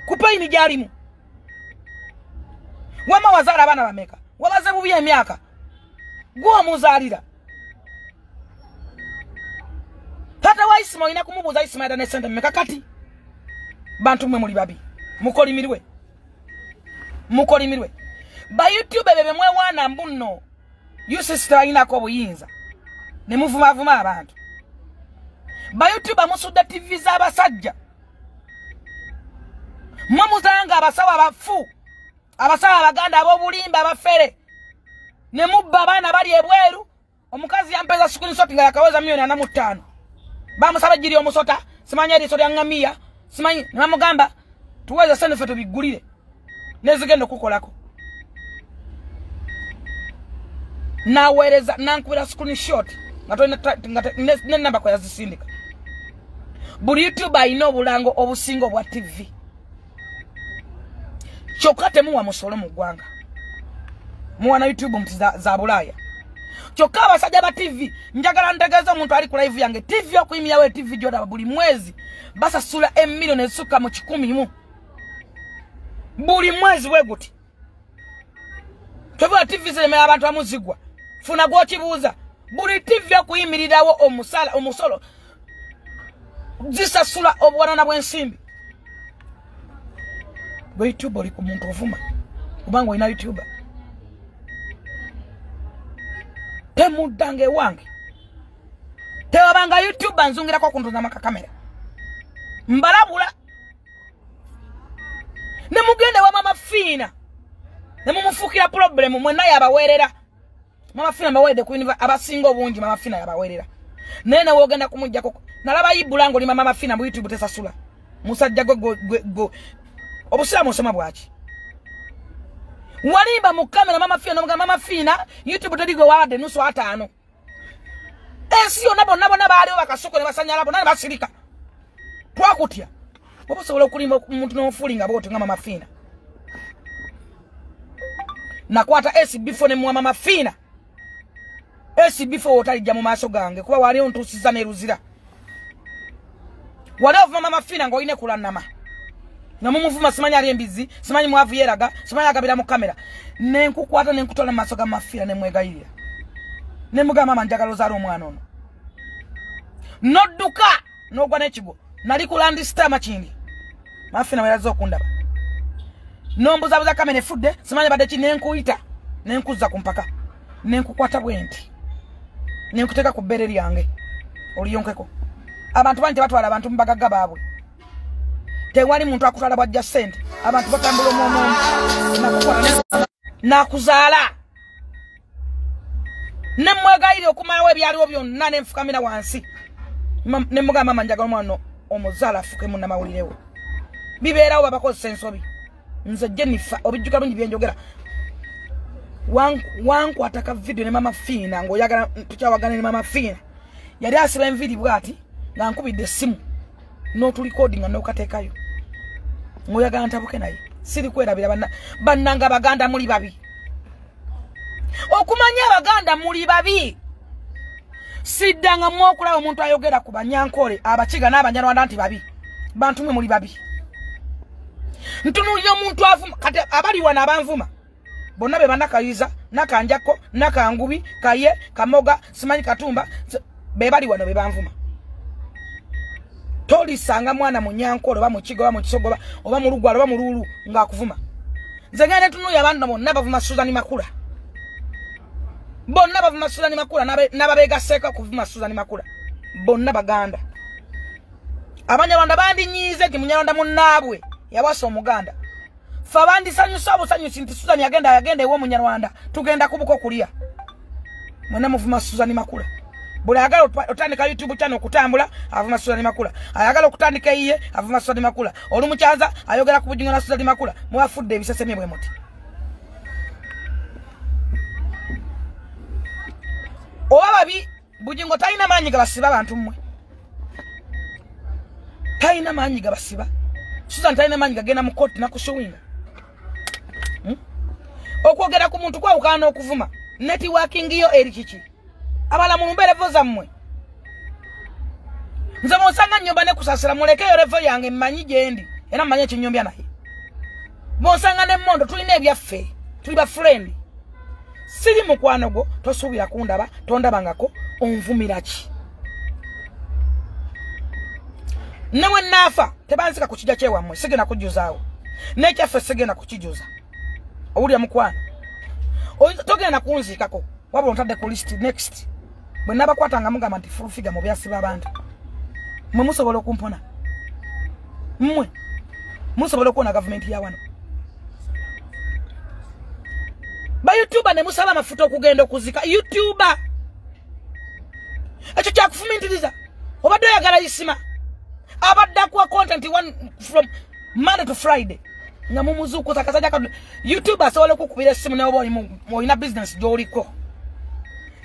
Ku pain gy'alimu. Wamma wazaala abaana bameka? Wabaze bubi emyaka. Gwe omuzaalira. Taata wa Isima olina kumubuuza Isima yadda ne ssente mmeka kati. Bantu mmwe muli babi. Mukolimirwe. Mukolimirwe. Ba YouTube bebe mwewaana mbu nno. UCC tebalinako obuyinza. Ne muvumaavuma abantu. Ba YouTuber musudde TV z'abasajja. Mmwe muzanga abasawo abafu. Abasawo abaganda ab'obulimba abafere. Ne mubba abaana bali ebweru. Omukazi yampeeza screenshot nga yakaweza 45,000,000. Bamusaba ejjiri omusota, simanyi eriiso lya ŋŋamiya, simanyi ne bamugamba tuweze ssente ffe tubiggulire. Nezigenda okukolako. Naweereza nankubira screenshot nga n'ennamba kwe yazisindika. Buli YouTuber alina obulango obusinga obwa TV. Kyokka temuwa musolo mu ggwanga. Muwana YouTube mti za Bulaya. Kyokka abasajja ba TV, njagala ntegeeza omuntu ali ku live yange, TV okuyimirawo TV gy'olaba buli mwezi basasula emiliyoni ezisukka mu 100 buli mwezi bwe guti. Kyova TV ziremera abantu amuzigwa. Funa gw'okibuuza, buli TV okuyimirirawo omusala omusolo zisasula obuwanana bw'ensimbi. Gwe YouTube oli ku muntu ovuma kubanga olina YouTuber. Temuddanga ewange. Tewabanga YouTuber nzungirako kuntunza maka kamera. Mbalabula. Ne mugende wa Mama Fina. Ne mumufukira problem mwenna yabawerera. Mama Fina mbawerede ku abasinga obungi Mama Fina yabawerera. Naye nawe ogenda kumujjako. Nalaba Ibula ng'olima Mama Fina mu YouTube tesasula. Musajja gwe gwe obusiraamu osoma bwaki? Walimba mu kamera Mama Fina n'omugamba Mama Fina YouTube terigo wadde 5.5. Ensi yonna bonna bonna baaliwo bakasoko ne basanyala bonna ne basirika. Twakutya. Oba osobola okulimba omuntu n'omufuulinga bw'otyo nga Mama Fina. Nakwata SB4 ne muwa Mama Fina. SB4 otalijja mu maaso gange kuba wali ontuusizza ne Luzira. Wali ovuma Mama Fina ng'olina kulannama. Nga mumuvuma simanyi ali embizi, simanyi mwavu yeraga, simanyi agabira mu kamera. Ne nkukwata ne nkutwala mu maaso ga Mama Fina ne mwegayirira. Ne mugamba mama njagala ozaale omwana ono. Nodduka n'ogwa n'ekigwo. Nali ku Land Star Makindye. Mama Fina we yazze okundaba. Nombuzabuza kamera efudde, simanyi badde ki, ne nkuyita, ne nkuzza ku mpaka. Ne nkukwata bwe nti. Ne nkuteeka ku bbeere lyange oliyonkeko. Abantu bangi tebatwala abantu mu bagagga baabwe. Tewali muntu akutwala bw'ajja ssente. Abantu batambula omwomu. Nakuzaala. Ne mwegayirira okumalawo ebyaliwo byonna ne nfukamira wansi. Ne mugamba mama njagala omwana omuzaala afuke munnamawulire we. Bibeerawo babakozesa ensobi. Nze Jennifer obijjuka bulungi bye njogera. Wankwata ka video ne Mama Fina ng'oyagala tukyawagana ne Mama Fina. Yali asiba enviiri bw'ati nga nkubidde essimu n'otulikodinga n'okateekayo. Ng'oyagala ntabuke naye. Siri kwerabira bannanga Abaganda muli babi. Okumanya Abaganda muli babi. Siddanga mu okulaba omuntu ayogera ku Banyankole, Abakiga n'Abanyarwanda nti babi. Bantu mwe muli babi. Ntunuulira omuntu avuma, kati abali wano abanvuma bonna be bannakayiza, Nakanjako, Nakangubi, Kaye, Kamoga, simanyi Katumba, be bali wano be banvuma. Tolisanga mwana Munyankole oba Mukiga oba Mukisogo oba Mulugwala oba Mululu ng'akuvuma. Nze ngenda ntunuulira abantu bonna bavuma Susan Makula. Bonna bavuma Susan Makula n'ababeegasseeko okuvuma Susan Makula. Bonna Baganda. Abanyarwanda bandinyiize nti Munyarwanda munnaabwe yawasa Omuganda. Ffe abandisanyusa obusanyusi nti Susan yagenda ew'Omunyarwanda tugenda kubuka okulya. Mwenna muvuma Susan Makula. Buli ayagala otandika YouTube channel okutambula avuma Susan Makula. Ayagala okutandika eyiye avuma Susan Makula. Olumukyaza ayogera ku Bujingo na Susan Makula. Mwafudde ebisesemye bwe muti. Oba babi Bujingo talina maanyi gabasiba abantu mmwe. Talina maanyi gabasiba. Susan talina maanyi gagenda mu kooti nakusuwinga. Okwogera ku muntu kwawukana n'okuvuma. Networking yo eri kiki? Abala mulumbe levo zammwe. Nze bw'osanga nnyomba ne kusasira mulekeyo levo yange mmanyi gye ndi era mmanyi ekinyombya naye. Bw'osanga n'emmondo tulina ebyaffe, tuli ba friend. Siri mukwano gwo, tosuubira kundaba, tondabangako, onvumira ki? Ne bwe nnaafa tebanzika ku kijja kyewammwe, sigenda kujjuzaawo. N'ekyaffe sigenda kukijuza. Owulira mukwano? Togenda kunziikako, wabula ontadde ku list next. Bwe nabakwatanga mugamba nti full figure mu byasiba abantu. Mmwe musobola okumpona. Mmwe musobola okuwona gavumenti ya wano. Ba YouTuber ne musala amafuta okugenda okuzika. YouTuber ekyo kyakufumintiriza. Obadde oyagala isima. Abadde akuwa content one from Monday to Friday. Nga mumuzuukusa akasajja ka YouTuber asobola okukubira essimu naye oba olina business gy'oliko.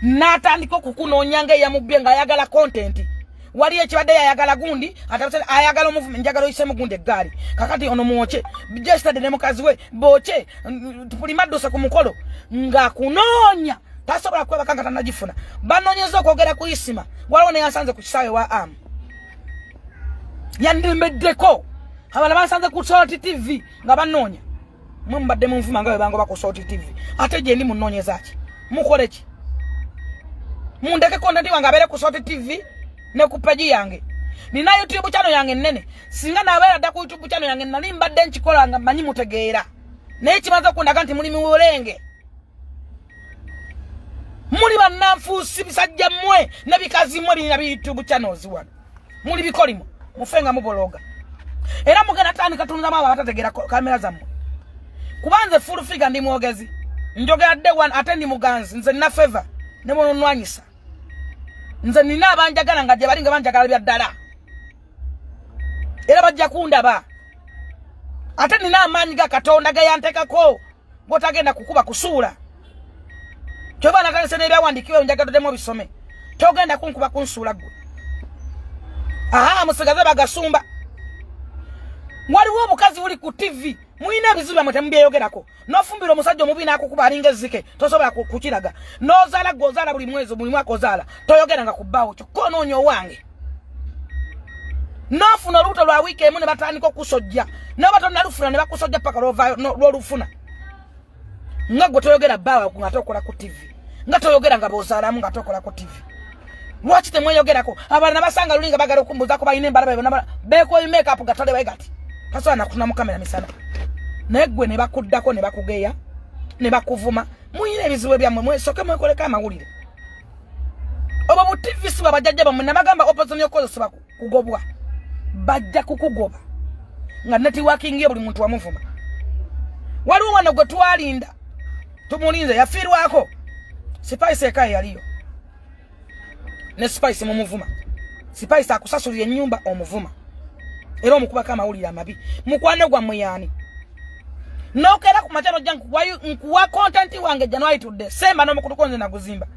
N'atandika okukunoonya nga eyamubbye ng'ayagala content. Wali ekibadde yayagala gundi, ayagala omuvume, njagala oyisemu gundi eggaali. Kakati ono mwoche, Jestade ne mukazi we, boche, Pulima adduse ku mukolo. Nga kunoonya, tasobola kwebaka nga tannagifuna. Banoonyeza okwogera ku Isima, waliwo ne yansanze ku kisaawe wa Amu. Yandimbeddeko, abalala bansanze ku Salt TV nga banoonya. Mwe mubadde munvuma nga bwe bangoba ku Salt TV. Ate gye ndi munoonyeza ki? Mukole ki? Mundeke content wange abeere ku Salt TV ne ku page yange. Nina YouTube channel yange nnene. Singa nabeera dda ku YouTube channel yange nali mbadde nkikola nga mmanyi mutegeera. Naye kimaze okundaga nti muli miwolenge. Muli bannanfuusi bisajja mmwe ne bikazi mmwe birina bi YouTube channels wano. Muli bikolimo, mufe nga mubologa. Era mugenda tandika tunzamu abo abatategeera kamera zammwe. Kubanze full figure ndi mwogezi. Njogera day one ate ndi muganzi, nze nina favor ne munonwanyisa. Nze nina abanjagala nga gye bali nga banjagala bya ddala. Era bajja kundaba. Ate nina amaanyi ga Katonda ge yanteekako g'otagenda kukuba kusuula. Kyova natandise n'ebyawandiikibwa njagala bisome. Togenda kunkuba kunsuula ggwe. Aha, musigaze bagasumba. Waliwo omukazi buli ku TV, mulina ebizibu byammwe temubyeyogerako. N'ofumbira omusajja omubi n'akukuba alinga ezzike, tosobola kukiraga. N'ozaala gw'ozaala buli mwezi, buli mwaka ozaala, toyogeranga ku bbaawo kyokka onoonya owange. N'ofuna olubuto lwa wiiki emu ne batandika okusojja. N'oba tonnalufuna ne bakusojja paka lw'olufuna. Nga gwe toyogera bbaawo nga tokola ku TV. Nga toyogera nga bw'ozaalamu nga tokola ku TV. Lwaki temweyogerako? Abalala basanga luli nga baagala okumbuuzaako balina embala babe beekoye make-up gatale bwe gati. Tasobola na kutuna mu kamera misana. Naye ggwe ne bakuddako ne bakugeya ne bakuvuma. Muyina ebizibu byammwe mwesooke mwekoleko amawulire. Obwo bu TV si bwa bajjajja bammwe nabagamba opposition y'okukozesebwa kugobwa. Bajja kukugoba. Nga networking yo buli muntu wamuvuma. Waliwo wano gwe twalinda. Tumulinze yafiirwako. Spice eka yaliyo. Ne Spice mumuvuma. Spice akusasulira ennyumba omuvuma. Era omukubako amawulire amabi. Mukwano gwammwe yaani? Nokera ku makya nojja nkuwa content wange January to December n'omukutu nze naguzimba.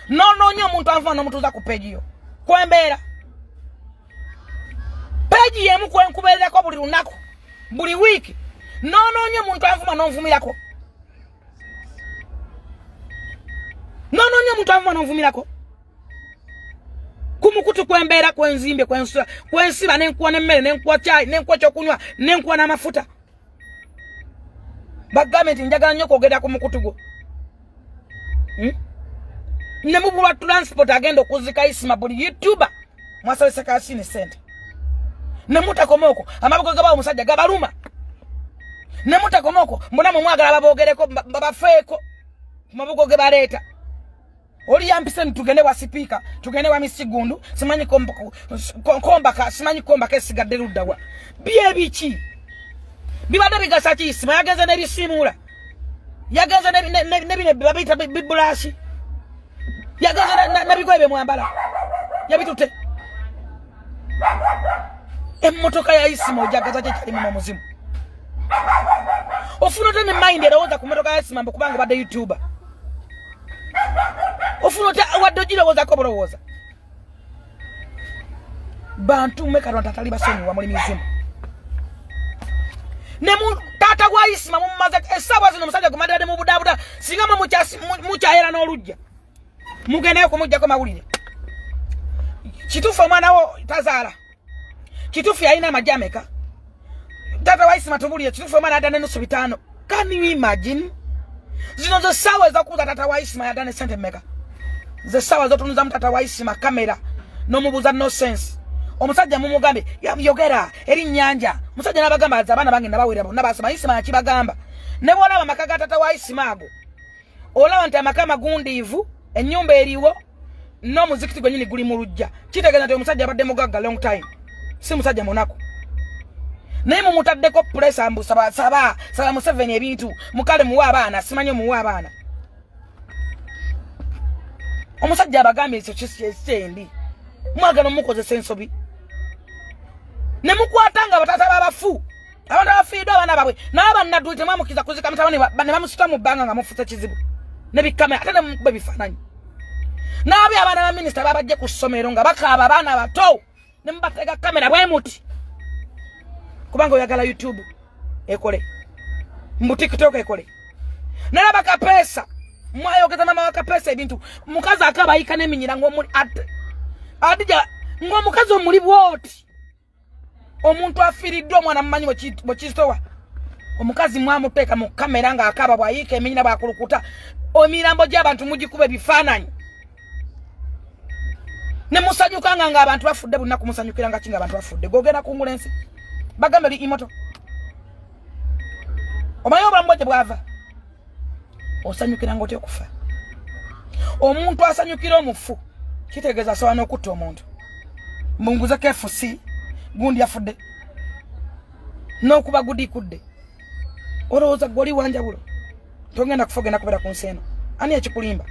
N'onoonya omuntu anvuma n'omutuuza ku page yo. Kwembeera. Page y'emu kwenkubeererako buli lunaku. Buli wiiki. N'onoonya omuntu anvuma n'onvumirako. N'onoonya omuntu anvuma n'onvumirako. Kumukutu kwembeera kwenzimbye kwensula kwensiba n'enkuwa n'emmere n'enkuwa caayi n'enkuwa ekyokunywa n'enkuwa n'amafuta. Bagambe nti njagala nnyo okwogera ku mukutu gwo. Ne mubulwa transport agenda okuzika Isima buli YouTuber mwasabisa kasini sente. Ne mutakoma okwo amaboko gabawo omusajja gabaluma. Ne mutakoma okwo mbona mwe mwagala baboogereko babafeeko ku mabugo ge baleeta. Oli yampise tugende wa sipika, tugende wa misigundu, simanyi kombaka, simanyi kombaka esigadde ludda wa. Bye biki? Bibadde bigasa ki Isima yagenze n'ebisiimuula. Yagenze n'ebino babiyita bibulaasi. Yagenze n'ebigoye bye mwambala. Yabitutte. Emmotoka ya Isima ojagaza ki ekyalimu n'omuzimu. Ofuna otya ne mind erowooza ku mmotoka ya Isima mbu kubanga obadde YouTuber. Ofuna otya wadde ogirowoozako bulowooza. Bantu mmwe Katonda atali basonyiwa muli mizimu. Ne mu taata wa Isima mumumaze essaawa zino omusajja gwe mubadde mubudaabuda singa mwe mukyayera n'oluggya. Mugendeyo kumuggyako mawulire. Kituufu omwana wo tazaala. Kituufu yalina amagi ameka. Taata wa Isima tubuulire kituufu omwana yadda n'ennusu 5. Can you imagine? Zino zo ssaawa ez'okubuuza taata wa Isima yadda ne ssente mmeka. Ze ssaawa z'otunuzamu taata wa Isima kamera n'omubuuza no sense. Omusajja mumugambe yogera eri nnyanja. Omusajja n'abagamba nti abaana bange nabawera bonna basoma. Isima yakibagamba. Ne bw'olaba amaka ga taata wa Isima ago, olaba nti amaka magundiivu, ennyumba eriwo n'omuzikiti gwennyini guli mu luggya. Kitegeeza nti omusajja abadde mugagga long time. Si musajja munaku. Naye mumutaddeko pulesa mbu saba saba saba Museveni ebintu mukale muwe abaana simanyi muwe abaana. Omusajja abagambye ekyo kyendi. Mwagala omukozesa ensobi. Ne mukwata nga bataata b'abafu. Abantu abafiiddwa abaana baabwe n'abannaddu temwamukkiriza kuzika mutabani ne bamusitula mu bbanga nga mufuuse kizibu. Ne bikamera ate ne mumukuba ebifaananyi. N'abe abaana ba minisita babajje ku ssomero nga bakaaba abaana bato. Ne mubatega kamera bwe muti. Kubanga oyagala YouTube ekole. Mbu TikTok ekole. Nalaba Kapesa. Mwayogeza mama wa Kapesa ebintu. Mukazi akabayika n'eminyira ng'omuli adija ng'omukazi omuli bwoti. Omuntu afiiriddwa omwana mumanyi bwe omukazi mwamuteeka mu kamera ng'akaaba bw'ayiika eminyira bw'akulukuta. Emirambo gy'abantu mugikuba ebifaananyi. Ne musanyukanga ng'abantu bafudde buli nnaku musanyukira nga ki ng'abantu bafudde. Gogenda kungula ensi. Bagambe li imoto. Omanyi obulamu bwe gye bwava. Osanyukira ng'otya okufa. Omuntu asanyukira omufu kitegeeza asobola n'okutta omuntu. Mbunguze KFC gundi yafudde. N'okuba gudikudde. Olowooza ggwe oli wanjawulo. Togenda kufa ogenda kubeera ku nsi eno. Ani ekikulimba?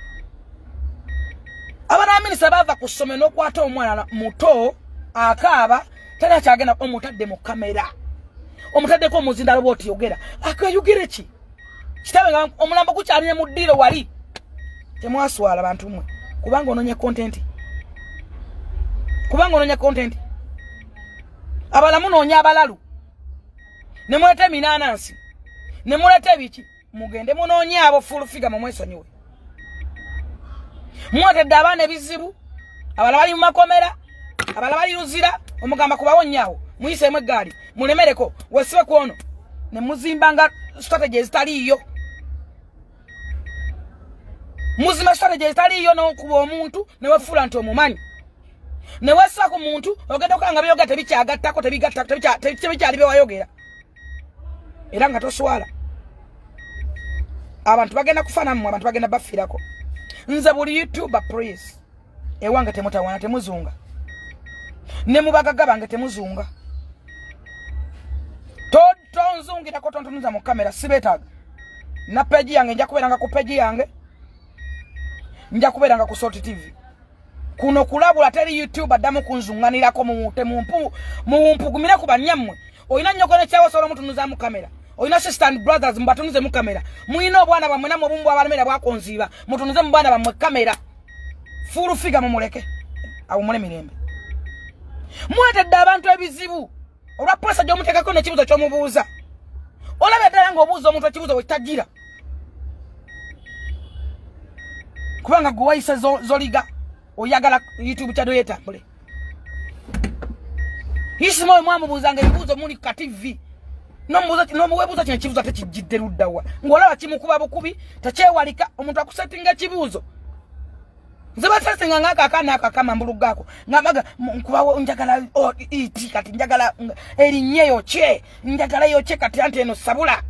Abaana minisita bava ku ssomero n'okwata omwana muto akaaba talina kyagenda omutadde mu kamera. Omutaddeko omuzindalo bw'oti yogera. Akweyugire ki? Kitabe nga omulambo gukyalina mu ddiiro wali. Temwaswala bantu mmwe. Kubanga onoonya content. Kubanga onoonya content. Abala munoonya abalalu. Ne muleeta eminanansi. Ne muleeta ebiki. Mugende munoonye abo full figure mumwesonyiwe. Mwatedde abaana ebizibu. Abalala bali mu makomera. Abalala bali Luzira. Omugamba kubawonyaawo. Muyiseemu eggaali. Mulemereko. Wesibe ku ono. Ne muzimbanga strategy ezitaliiyo. Muzimba strategy ezitaliiyo n'okuba omuntu ne wefuula nti omumanyi. Ne wesiba ku muntu ogenda okukanga byogera tebikyagattako tebigattako tebikyali bye wayogera. Era nga toswala. Abantu bagenda kufa nammwe, abantu bagenda bafiirako. Nze buli YouTuber please. Ewange temutawana temuzunga. Ne mubagaga bange temuzunga. Tonzungirako tontunuza mu kamera sibeetaaga. Na page yange nja kubeeranga ku page yange. Nja kubeeranga ku Salt TV. Kuno kulabula teri YouTuber addamu kunzunganirako mumpugumire ku banyammwe. Olina nnyoko ne kyawo osobola omutunuza mu kamera. Olina sister and brothers mbatunuze mu kamera. Mulina obwana bwammwe nammwe obumu bw'abalemera bwakonziiba. Mutunuze mu bwana bammwe kamera. Full figure mumuleke. Awummule mirembe. Muleetedde abantu ebizibu. Olwa pressure gy'omuteekako n'ekibuuzo ky'omubuuza. Olabye ddala ng'obuuza omuntu ekibuuzo bwe kitagira. Kubanga gwe wayise zoliga oyagala YouTube channel yetambule. Isimo mwamubuuzanga ebibuuzo muli ku TV. N'omuweebuuza kino ekibuuzo ate kijjidde ludda wa. Ng'olaba kimukuba bukubi, takyewalika, omuntu akusettinga ekibuuzo. Nze basetinga ng'ako akaana ako akamambuluga ako. Ng'amaga nkubawo njagala iti kati njagala erinnya yokye, njagala yokye kati anti eno sabula.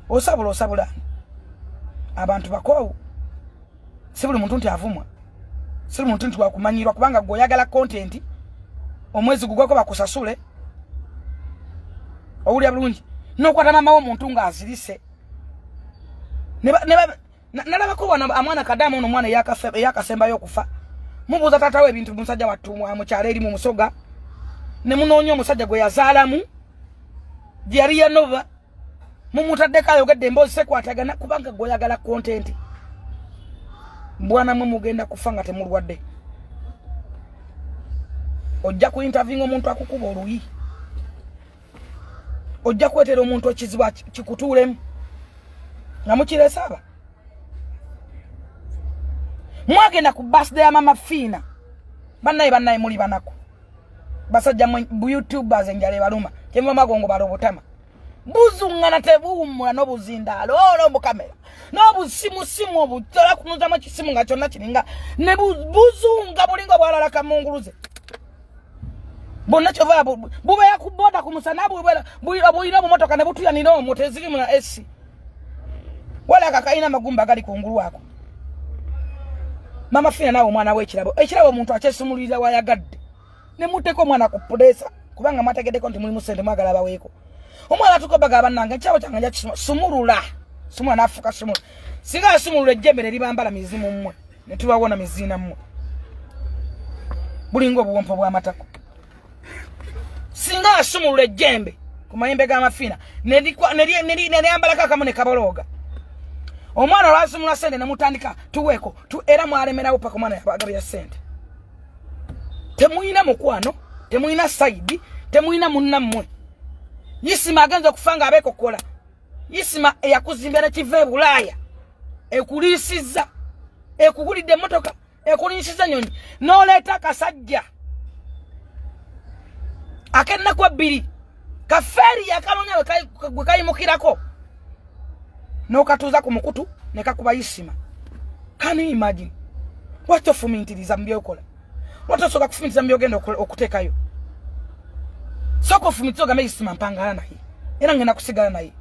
Osabula osabula. Abantu bakoowu. Si buli muntu nti avumwa. Si buli muntu nti wakumanyirwa kubanga gwe oyagala content. Omwezi gugwako bakusasule. Owulira bulungi. N'okwata maama w'omuntu ng'azirise. Nalabako wano amwana kadamu ono omwana eyakasembayo okufa. Mubuuza taata we ebintu musajja wattu mukyalo eri mu Musoga. Ne munoonya omusajja gwe yazaalamu. Gye yali yanoba. Mumutaddeko ayogedde emboozi sekwatagana kubanga gwe oyagala content. Bwana mwe mugenda kufa nga temulwadde. Ojja ku interviewing omuntu akukuba oluyi. Ojja kwetera omuntu ekizibu kikutuulemu. Nga mukireese aba. Mwagenda ku birthday ya Mama Fina. Bannaye bannaye muli banaku. Basajja mwe YouTubers enjala ebaluma. Kyemuva magongo balobotama. Buzungana tebuwummula n'obuzindaalo n'omu kamera. N'obusimusimu obutola kunuzamu ekisimu nga kyonna kiringa. Ne buzunga bulinga bwalala kamunguluze. Bonna kyova bubeera ku boda ku musana bulina obumotoka ne butuyanira omwo tezirimu na AC. Wala akakayina amagumba agali kungulu ako. Mama Fina nawe omwana w'ekirabo. Ekirabo omuntu akyesumulirira wayagadde. Ne muteeka omwana ku puleesa kubanga mwategeddeko nti mulimu ssente mwagala baweeko. Omwana atukobaga bannange ekirabo kyange nja kisumulula. Sumula n'afuuka sumula. Singa asumulula ejjembe ne libambala mizimu mmwe. Ne tubawona miziina mmwe. Bulinga obuwompo bw'amatako. Singa asumulula ejjembe ku mayembe g'amafina ne lyambalako akamu ne kabolooga. Omwana olwasumula ssente ne mutandika tuweeko era mwalemerawo paka omwana yabagabira ssente. Temuyina mukwano, temuyina saidi, temuyina munnammwe. Isima agenza okufa nga abeekokola. Isima eyakuzimbira nekiva e Bulaaya, ekuliisizza, ekugulidde emmotoka, ekuliisizza ennyonyi, n'oleeta akasajja ak'ennaku ebbiri kafeeri yakanoonya gwe kayimukirako n'okatuuza ku mukutu ne kakuba Isima. Can you imagine? Lwaki ofumintiriza mu byokola? Lwaki osooka kufumintiriza mu byogenda okuteekayo? Sooka ofumintiriza ogambe Isima mpangala naye era ngenda kusigala naye.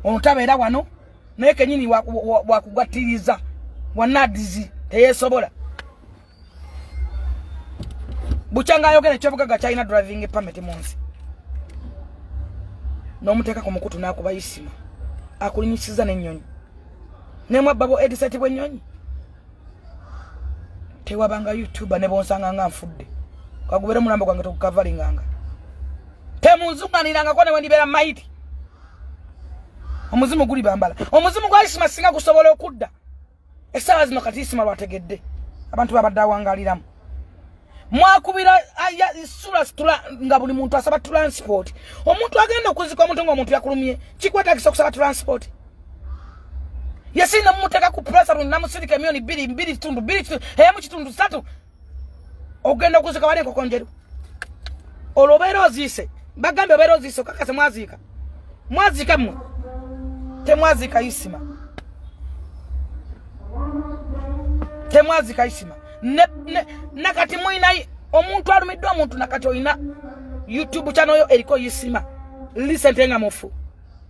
Ono tabeera wano naye kennyini wakugattiriza wanadizi teyeesobola. Bukyanga ayogera ekyobugagga kyalina driving permit mu nsi, n'omuteeka ku mukutu n'akuba Isima, akulinyisiza n'ennyonyi nemwabba bo ediseti bw'ennyonyi. Tewabanga YouTuber ne bonsanga nga nfudde, kagubere omulambo gwange togukavaringanga, temunzunganirangako ne wendibeera maiti. Omuzimu guli bambala. Omuzimu gwa Isima singa gusobola okudda essaawa zino kati Isima lwategedde abantu babadde awangaliramu. Mwakubira sula tula nga buli muntu asaba transport. Omuntu agenda okuzika omuntu ng'omuntu yakulumye kikwetagisa okusaba transport. Yesina mumuteka ku pressure buli namusirika emiliyoni 2 2 tundu 2 emu kitundu 3 ogenda okuzika wali enkoko njeru. Olwo obeera oziise, bagambe obeera oziise okakase mwaziika. Mwaziika mmwe. Temwaziika Isima. Temwaziika Isima. Nakati mulina omuntu alumiddwa omuntu nakati olina YouTube channel yo eriko Isima. Listen nga mufu.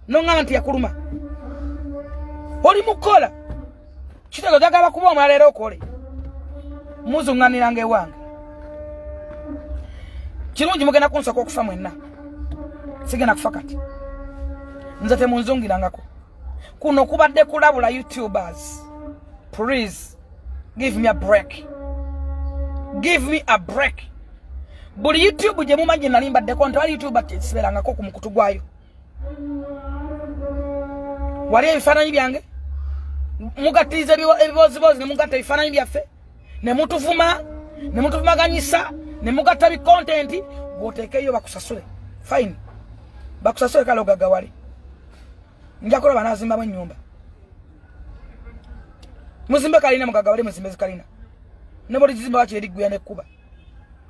Nongamba nti yakuluma. Oli mukola. Kitegeeza oyagala kuba omulala era okole. Muzunganiranga ewange. Kirungi mugenda kunsooka okufa mwenna. Sigenda kufa kati. Nze temunzungirangako. Kuno kubadde kulabula YouTubers. Please give me a break. Give me a break. Buli YouTube gye mumanyi nali mbaddeko nti wali YouTuber sibeerangako ku mukutu gwayo. Wali ebifaananyi byange mugattiriza ebibozibozi ne mugatta ebifaananyi byaffe ne mutuvuma ne mutuvumaganyisa ne mugatta bi content gw'oteekeyo bakusasule. Fine. Bakusasule kale ogaggawale. Nja kulaba n'azimbamu ennyumba. Muzimbe kalina mugaggawale, muzimbe zikalina. Ne buli kizimbe wakiri eriggwya n'ekkuba.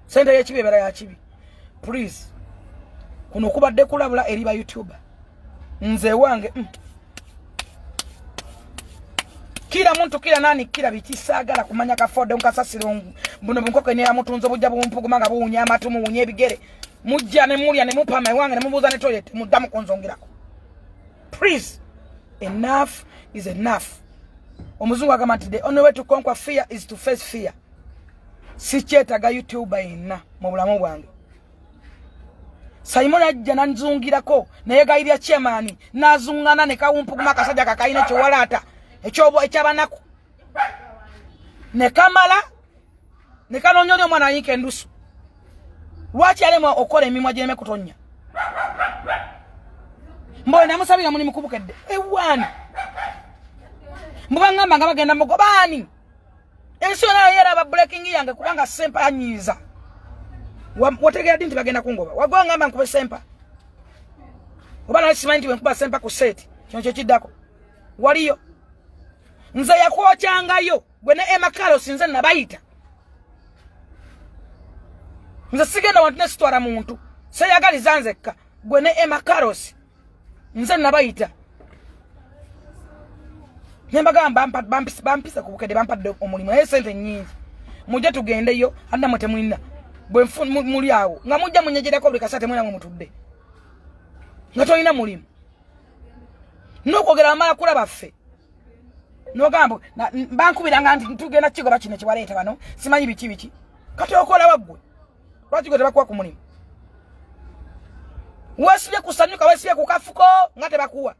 Sente y'ekibi ebeera ya kibi. Please. Kuno kubadde kulabula eri ba YouTuber. Nze wange kila muntu kila nani kila biki saagala kumanya kafodo nkasasiro buno bunkoko ne amutunzo bujja bumpuguma nga buwunya amatu muwunya ebigere mujja ne mulya ne mupama ewange ne mubuuza ne toilet muddamu kunzongerako. Please, enough is enough. Omuzungu agamba nti the only way to conquer fear is to face fear. Sikyetaaga YouTuber yenna mu bulamu bwange. Simon ajja nanzungirako neyegayirira chairman nazungana ne kawumpuguma akasajja kakayina ekiwalaata ekyobo ekyabanaku ne kamala ne kanoonya oli omwana ayiika endusu. Lwaki alemwa okukola emimwa gireme kutonnya? Mboyo namusabira mulimu kubukedde ewaani mbubangamba nga bagenda mugobaani ensi yonna yeraba breaking yange kubanga Sempa anyiiza. Wategeera ddi nti bagenda kungoba? Wagwa ngamba nkube Sempa oba nali simanyi nti bwe nkuba Sempa ku seeti kino kye kiddako. Waliyo nze yakwokyangayo gwe ne Emma Carlos nze nabayita. Nze sigenda wantu ne sitwala muntu seyagaliza nzekka gwe ne Emma Carlos nze nabayita. Nembagamba bampisa ku bukedde bampadde omulimu naye sente nnyingi. Mujje tugendeyo annammwe temulina bwe muli awo nga mujja munyegerako buli kaseera temulina mwe mutudde nga tolina mulimu n'okwogera bamala kulaba ffe n'ogamba bankubiranga nti tugenda kigoba kino kyewaleeta bano simanyi biki biki. Kati okola waggwe lwaki gwe tebakuwa ku mulimu? Weesibye kusanyuka, weesibye ku kafuko nga tebakuwa.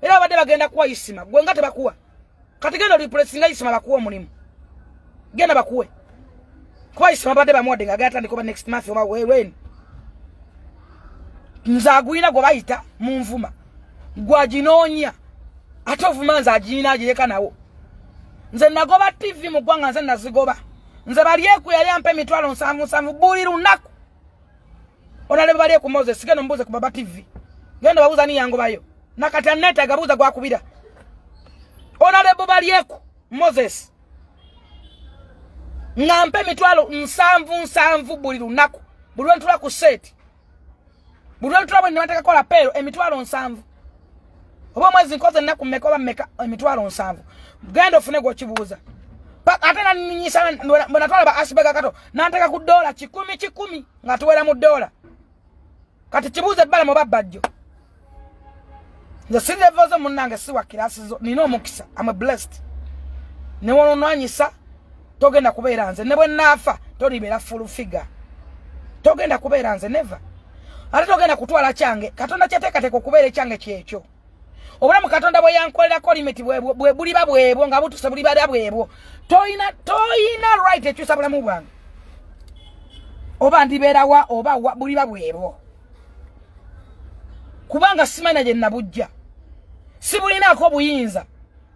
Era babadde bagenda kuwa Isima gwe nga tebakuwa. Kati genda olipulesinga Isima bakuwa omulimu. Genda bakuwe. Kuba Isima babadde bamuwadde nga agenda tandika oba next month oba when. Nze agwina gwe bayita mu nvuma gwaginoonya ate ovuma nze agirina agireka nawo. Nze nagoba TV mu ggwanga nze nazigoba. Nze Balyeku yali ampa emitwalo 77 buli lunaku. Onalebe Balyeku Moses, genda mbuze ku Baba TV. Genda babuza ni yango bayo. Nakati aneta gabuza gwakubira. Onalebe Balyeku Moses. Ngampe mitwalo 77 buli lunaku. Buli lwentula ku set. Buli lwentula bwe niwataka kola pero emitwalo 7. Oba mwezi nkoze nnaku mmeka oba mmeka emitwalo 7. Genda ofune gwokibuuza. Ate naninyisa bwe natwala ba Ashbega Kato nanteka ku dola 100 nga tuwera mu dola. Kati kibuuze ebbala mu babbajjo. Nze sirevozo munnange si wa kirasi zo, nina omukisa. I'm blessed. Ne wononwanyisa togenda kubeera nze, ne bwe naafa tolibeera full figure. Togenda kubeera nze never. Ate togenda kutwala kyange. Katonda kyateekateeka okubeera ekyange kyekyo. Obulamu Katonda bwe yankolerako limit bwe buliba bwebwo nga butuse buliba bwebwo. Toyina right ekyusa bulamu bwange. Oba ndibeera wa oba wa buliba bwebwo. Kubanga simanya gye nabujja. Sibulinaako obuyinza.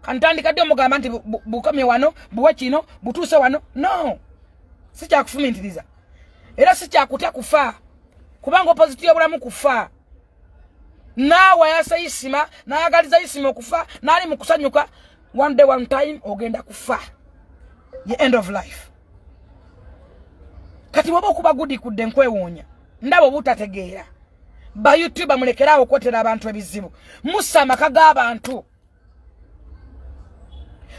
Kantandika ddi omugamba nti bukomye wano, buwe kino, butuuse wano. No. Sikyakufumintiriza. Era sikyakutya kufa. Kubanga opposite y'obulamu kufa. Naawe yasa Isima, n'ayagaliza Isima okufa, n'ali mu kusanyuka, one day one time ogenda kufa. The end of life. Kati bw'oba okuba gudikudde nkwewuunya. Ndaba obutategeera. Ba YouTuber mulekeraawo okwetera abantu ebizibu. Mussa amaka g'abantu.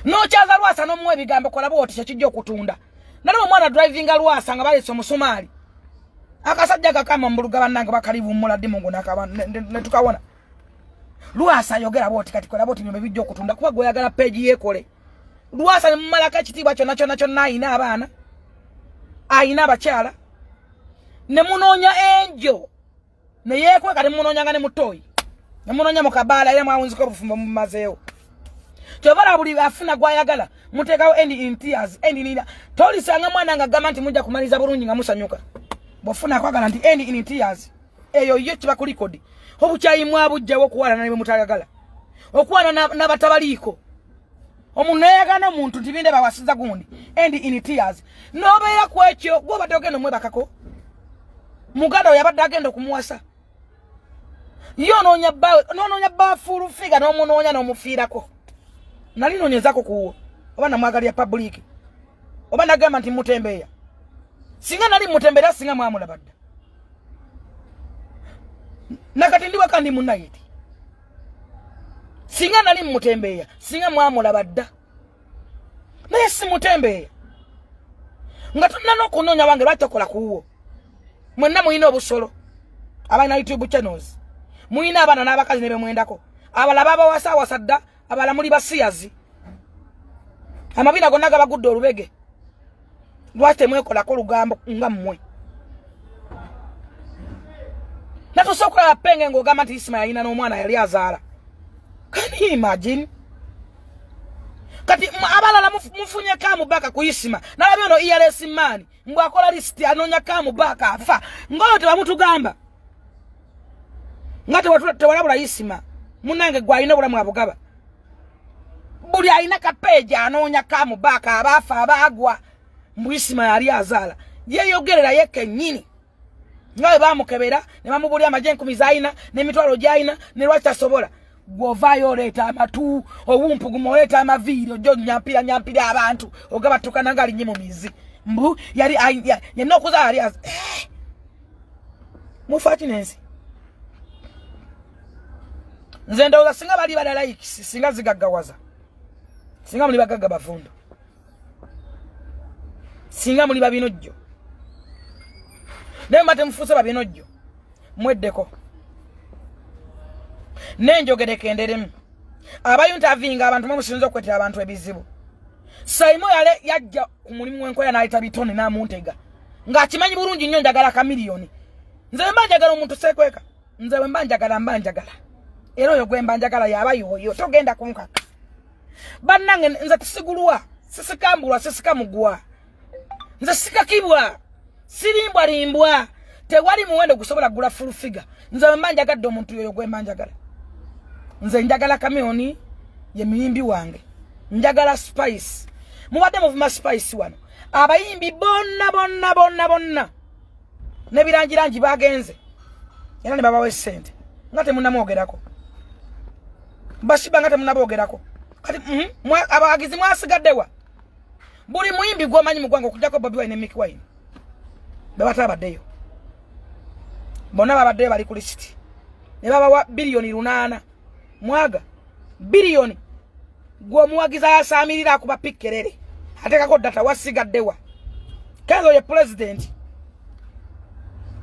N'okyaza Lwasa n'omuwa ebigambo kola bw'oti kyekijja okutunda. Nalaba omwana drivinga Lwasa nga baleese omusumaali. Akasajja kakama mbuluga bannange bakalivummula ddi Mungu ne tukawona. Lwasa ayogera bw'oti kati kola bw'oti bino bijja okutunda kuba gw'oyagala page yeekole. Lwasa ne mumalako ekitiibwa kyonna kyonna kyonna ayina abaana. Ayina abakyala. Ne munoonya enjo. Ne yeekweka ne munoonyanga ne mutoyi. Ne munoonya mu kabaala era mwawunzika obufumbo mumazeewo. Kyova buli afuna gw'ayagala muteekawo end in tears, end in tolisanga mwana nga agamba nti mujja kumaliza bulungi nga musanyuka. Bw'ofuna akwagala nti end in tears. Eyo yo kiba ku record. Obukyayi mwabujjawo okuwalana ne bwe mutayagala. Okuwalana n'abatabaliiko. Omuntu nayagala omuntu nti binde bawasiza gundi. End in tears. N'obeera ku ekyo gw'obadde ogenda omwebakako. Muganda we yabadde agenda okumuwasa. Ye onoonya bbaawe, n'onoonya bba full figure n'omunoonya n'omufiirako. Nali noonyezaako kuwo. Oba namwagalira public. Oba nagamba nti mutembeeya. Singa nali mutembeera singa mwamulaba dda. Nakati ndi waka ndi munnayiti. Singa nali mutembeeya singa mwamulaba dda. Naye si mutembeeya. Nga tonna n'okunoonya wange lwaki tokola kuwo. Mwenna muyina obusolo. Abalina YouTube channels. Muyina abaana n'abakazi ne bemwendako. Abalala babawasawasa dda, abalala muli basiyazi. Amabina gonna gabagudde olubege. Lwaki temwekolako olugambo nga mmwe? Natusobola okulaba Penge ng'ogamba nti Isima yalina n'omwana yali azaala. Can you imagine? Kati abalala mufunye kamubaka ku Isima. Nalabye ono ERS man mbw'akola lisiti anoonya kamubaka afa. Ng'oyo tebamutugamba. Nga tewalabula Isima. Munnange gwe alina obulamu abugaba. Buli alina kapeeji anoonya kamubaka abaafa abaagwa. Mbu Isima yali azaala. Yeeyogerera ye kennyini. Nga bwe baamukebera ne bamubulya amagye 10 z'alina n'emitwalo gy'alina ne lwaki tasobola. Gw'ovaayo oleeta amatu, owumpuguma oleeta amaviiri, ojja onyampira nyampira abantu, ogabatuukana ng'alinnye mu mizi. Mbu yali yenna okuzaala yali mufa ki n'ensi? Nze ndowooza singa bali bala likes, singa zigaggawaza. Singa muli bagagga bavundo. Singa muli babinojjo. Naye mba temufuuse babinojjo. Mweddeko. Nenjogereko enderemu. Abayuntavinga abantu mwe musinza okwetera abantu ebizibu. Saimo yale yajja ku mulimu w'enkola n'ayita bitone n'amuntega. Ng'akimanyi bulungi nnyo njagala kamiliyoni. Nze mba njagala omuntu seekweka. Nze bwe mba njagala mba njagala. Era oyo gwe mba njagala y'aba yoyo togenda kunkaka. Bannange nze tisigulwa, sisikambulwa, sisikamugwa. Nze sikakibwa, sirimbwalimbwa. Tewali muwendo gusobola kugula full figure. Nze mba njagadde omuntu yoyo gwe mba njagala. Nze njagala Kamiliyoni ye muyimbi wange. Njagala Spice. Mubadde muvuma Spice wano. Abayimbi bonna bonna bonna bonna nebirangirangi bagenze era ne babawa essente nga temunnamwogerako, bashiba nga temunnabogerako. Kati abawagizi mwasigaddewa? Buli muyimbi gw'omanyi mu ggwanga okuggyako Bobi Wine ne Mikie Wine be batabaddeyo, bonna babaddeyo bali ku lisiti ne babawa 8 billion. Mwaga biliyoni gw'omuwagizi ayasaamirira akuba pikkerere ateekako data, wasigaddewa? Kenzo ye pulezidenti,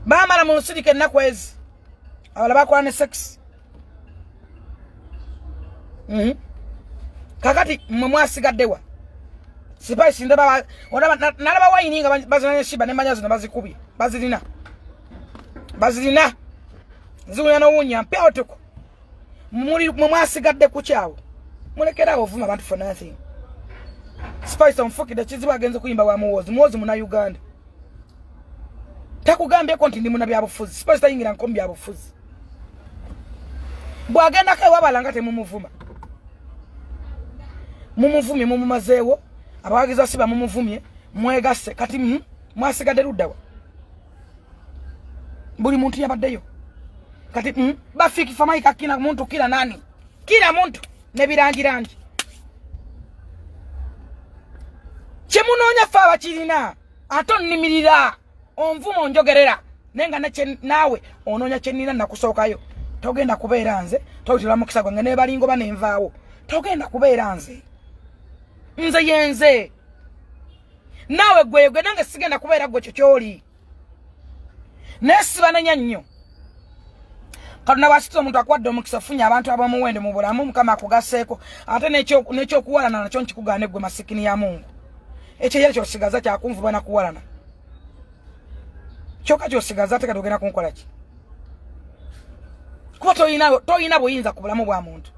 baamala mu nsirika ennaku ezi, abalala bakola ne sex. Kakati mmwe mwasigaddewa? Spice ndaba nalaba Wine nga bazina ne Sheebah, nemanya zino bazikubye, bazirina, bazirina ziwunya nowunya mpyawo tuko muli. Mwe mwasigadde ku kyawo, mulekerawo ovuma abantu for nothing. Spice onfukidde kizibu, agenze kuyimba wa Muwozi. Muwozi muna Uganda takugambyeko nti ndi muna byabufuzi. Spice tayingira nko mu byabufuzi, bw'agendako ewabala nga temumuvuma. Mumuvumye, mumumazeewo abawagizi basiba, mumuvumye, mwegasse. Kati mwasigadde luddawa? Buli muntu yabaddeyo. Kati bafiki famaika kila muntu, kila nani, kila muntu nebirangirangi. Kyemunoonya ffe abakirina, ate onnimirira, onvuma, onjogerera, naye nga naawe onoonya kyenina. Nakusookayo, togenda kubeera nze, toyitira mukisa gwange nebalingoba nenvaawo. Togenda kubeera nze, nze yenze, naawe gwegwe, nange sigenda kubeera gwe kyo kyoli. Naye sibanenya nnyo. Katonda bwasitula omuntu akuwadde omukisa, funye abantu ab'omuwendo mu bulamu, Mukama akugasseeko. Ate n'ekyokuwalana nakyo nkikugaana, eggwe masikini ya Mungu. Ekyo era kyosigaza kyakunvuba nakuwalana kyokka kyosigaza. Ate kati ogenda kunkola ki? Kuba toyina buyinza ku bulamu bwa muntu.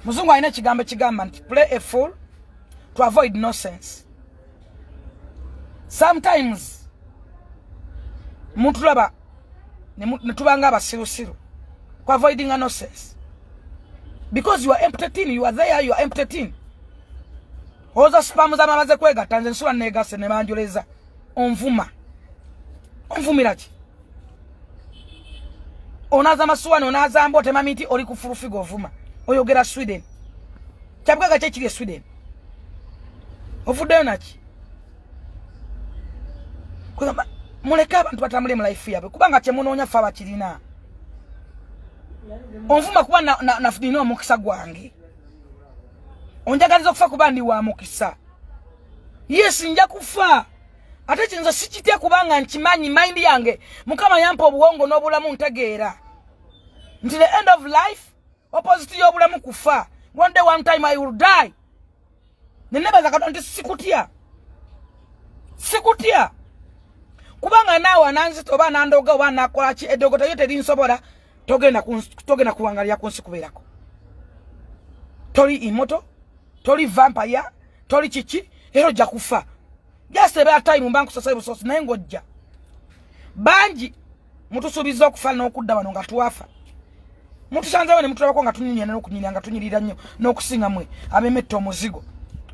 Muzungu alina ekigambo ekigamba nti "Play a fool to avoid nonsense." Sometimes mutulaba ne tubanga abasirusiru ku avoiding a nonsense because you are empty tin. You are there, you are empty tin. Oza sperm z'amaze kwegatta, nze nsula negase ne banjoleza. Onvuma, onvumira ki? Onaza masuwani, onaza mbo, otema miti, oli ku furufiga, ovuma, oyogera Sweden. Kyabugaga ki ekiri e Sweden? Ovuddeyo naki? Kugamba muleke abantu batambule mu life yaabwe, kubanga kyemunoonya ffe abakirina. Onvuma kuba nina omukisa gwange, onjagaliza okufa kuba ndi wa mukisa. Yes, nja kufa, ate kinza sikitya kubanga nkimanyi mind yange Mukama yampa obuwongo n'obulamu, ntegeera nti the end of life, opposite y'obulamu kufa. One day, one time I will die. Nenebaza Katonda nti sikutya, sikutya, kubanga naawe ananzita oba anandoga oba anakola ki, eddogo teyo terinsobola. Togenda kuwangalira ku nsi kubeerako. Toli imoto, toli vampire, toli kiki, era ojja kufa. Just about time mba nkusasa busosi, naye ng'ojja. Bangi mutusuubiza okufa n'okudda wano nga twafa. Mutusanzewo ne mutulabako nga tunyumya n'okunyirira, nga tunyirira nnyo n'okusinga mmwe abemetta omuzigo.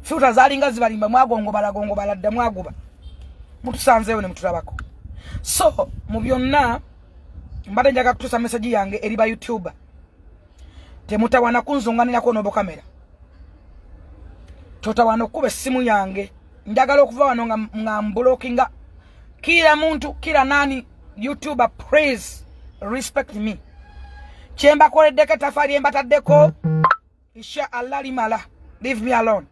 Filter zaalinga zibalimba, mwagongobala gongobala dda, mwaguba. Mutusanzeewo ne mutulabako. So mu byonna mbadde njaga kutuusa message yange eri ba YouTuber: temutawana kunzunganirako n'obukamera, totawana okuba essimu yange. Njagala okuva wano nga mblockinga kila muntu, kila nani. YouTuber, please respect me. Kyembakoleddeko, etafaali embataddeko, insha Allah limala. Leave me alone.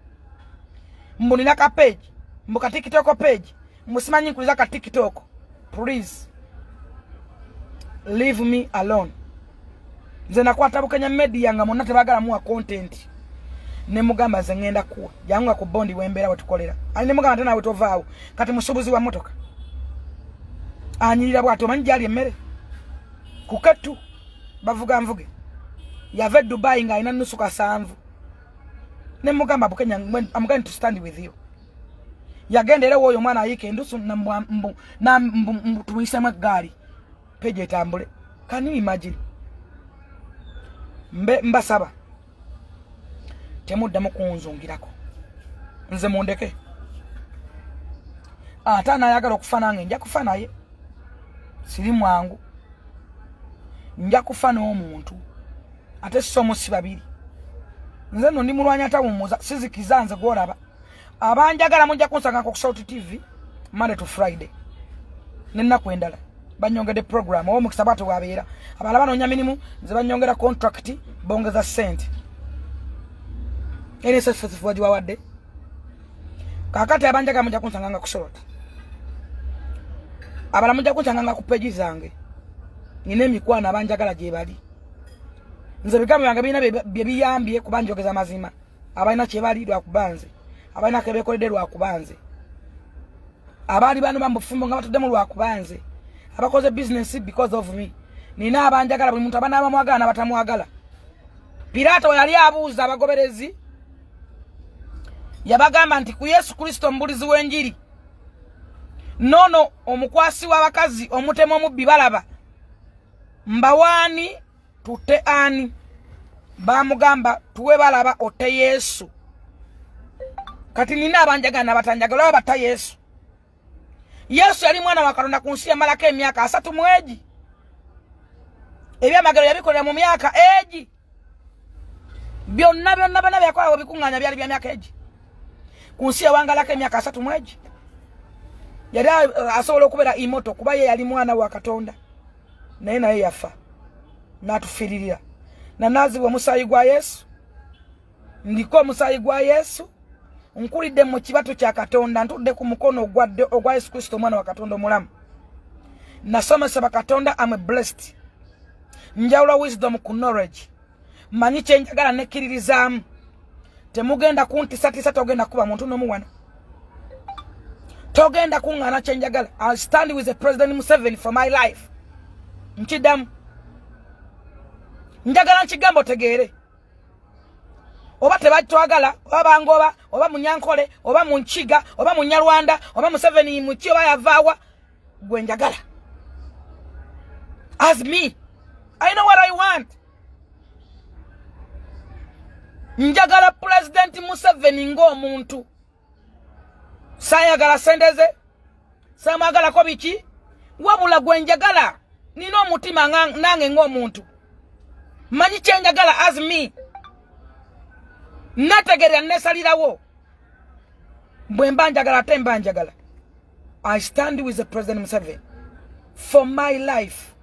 Mbu nina ka page, mbu ka TikTok page, musimanyi nkuliza ka TikTok. Please leave me alone. Nze nakwata Bukenya Media nga monna tebagala muwa content, ne mugamba nze ngenda kuwa jangu ku bondi wembeera wetukolera ali, ne mugamba ate naawe tovaawo. Kati musuubuzi wa motoka anyirira bw'ati, omanyi gyali emmere kukattu bavuga nvuge, yava e Dubai ng'alina 750. Ne mugamba, "Bukenya, I'm going to stand with you." Yagenda era woyo omwana ayiika endusu tumuyisemu eggaali, page etambule. Can you imagine? Mbe mbasaba temuddamu kunzungirako. Nze mundeke. Ate anayagala okufa nange nja kufa naye. Siri mwangu. Nja kufa n'omuntu. Ate si omu si babiri. Nze nno ndi mulwanyi atawummuza, sizikiza nze gw'olaba. Abanjagala mujja kunsanga ku Salt TV Monday to Friday. N'ennaku endala. Banyongedde program oba omukisa bw'atyo bw'abeera. Abalala banoonya mirimu, nze banyongera contract, bongeza ssente. NSSF wagibawadde. Kaakati abanjagala mujja kunsanga ku Salt. Abalala mujja kunsanga ku page zange. Nina emikwano abanjagala gye bali. Nze ebigambo byange birina bye biyambye kuba njogeza mazima. Abalina kye bali lwakuba nze. Abalina ke beekoledde lwakuba nze. Abaali bano bamufumbo nga batuddemu lwakuba nze. Abakoze business because of me. Nina abanjagala buli muntu abana abamwagala n'abatamwagala. Piraato yali abuuza abagoberezi. Yabagamba nti ku Yesu Kristo omubulizi w'enjiri. Nono omukwasi w'abakazi omutemu omubbi balaba. Mbawaani tutte ani? Bamugamba tuwe balaba otte Yesu. Kati nina abanjagala n'abatanjagala oba batta Yesu. Yesu yali mwana wa Katonda ku nsi yamalako emyaka 30. Ebyamagero yabikolera mu myaka egi. Byonna byonna bana byakola bwe bikuŋŋaanya byali bya myaka egi. Ku nsi yawangalako emyaka 30. Yali asobola okubeera imoto kuba ye yali mwana wa Katonda. Naye naye yafa. N'atufiiririra. Nanaazibwa omusaayi gwa Yesu. Ndiko omusaayi gwa Yesu. Nkulidde mu kibatu kya Katonda, ntudde ku mukono ogwa ddyo ogwa Yesu Kristo omwana wa Katonda omulamu. Nasomesebwa Katonda, am blessed. Njawula wisdom ku knowledge. Manyi kye njagala nekkiririzaamu. Temugenda kuntisatiisa, togenda kuba muntu n'omu wano. Togenda kuŋŋaana kye njagala. I stand with the President Museveni for my life. Nkiddamu. Njagala nkigamba otegeere. Oba tebatwagala, oba bangoba, oba munyankole, oba munchiga, oba munyarwanda, oba Museveni muki oba yavaawa, gwe njagala. As me, I know what I want. Njagala President Museveni ng'omuntu. Saayagala ssente ze, saamwagalako biki, wabula gwe njagala, nina omutima nange ng'omuntu. Manyi kye njagala as me. Nategerera nesalirawo. Bwe mba njagala ate mba njagala. I stand with the President Museveni for my life.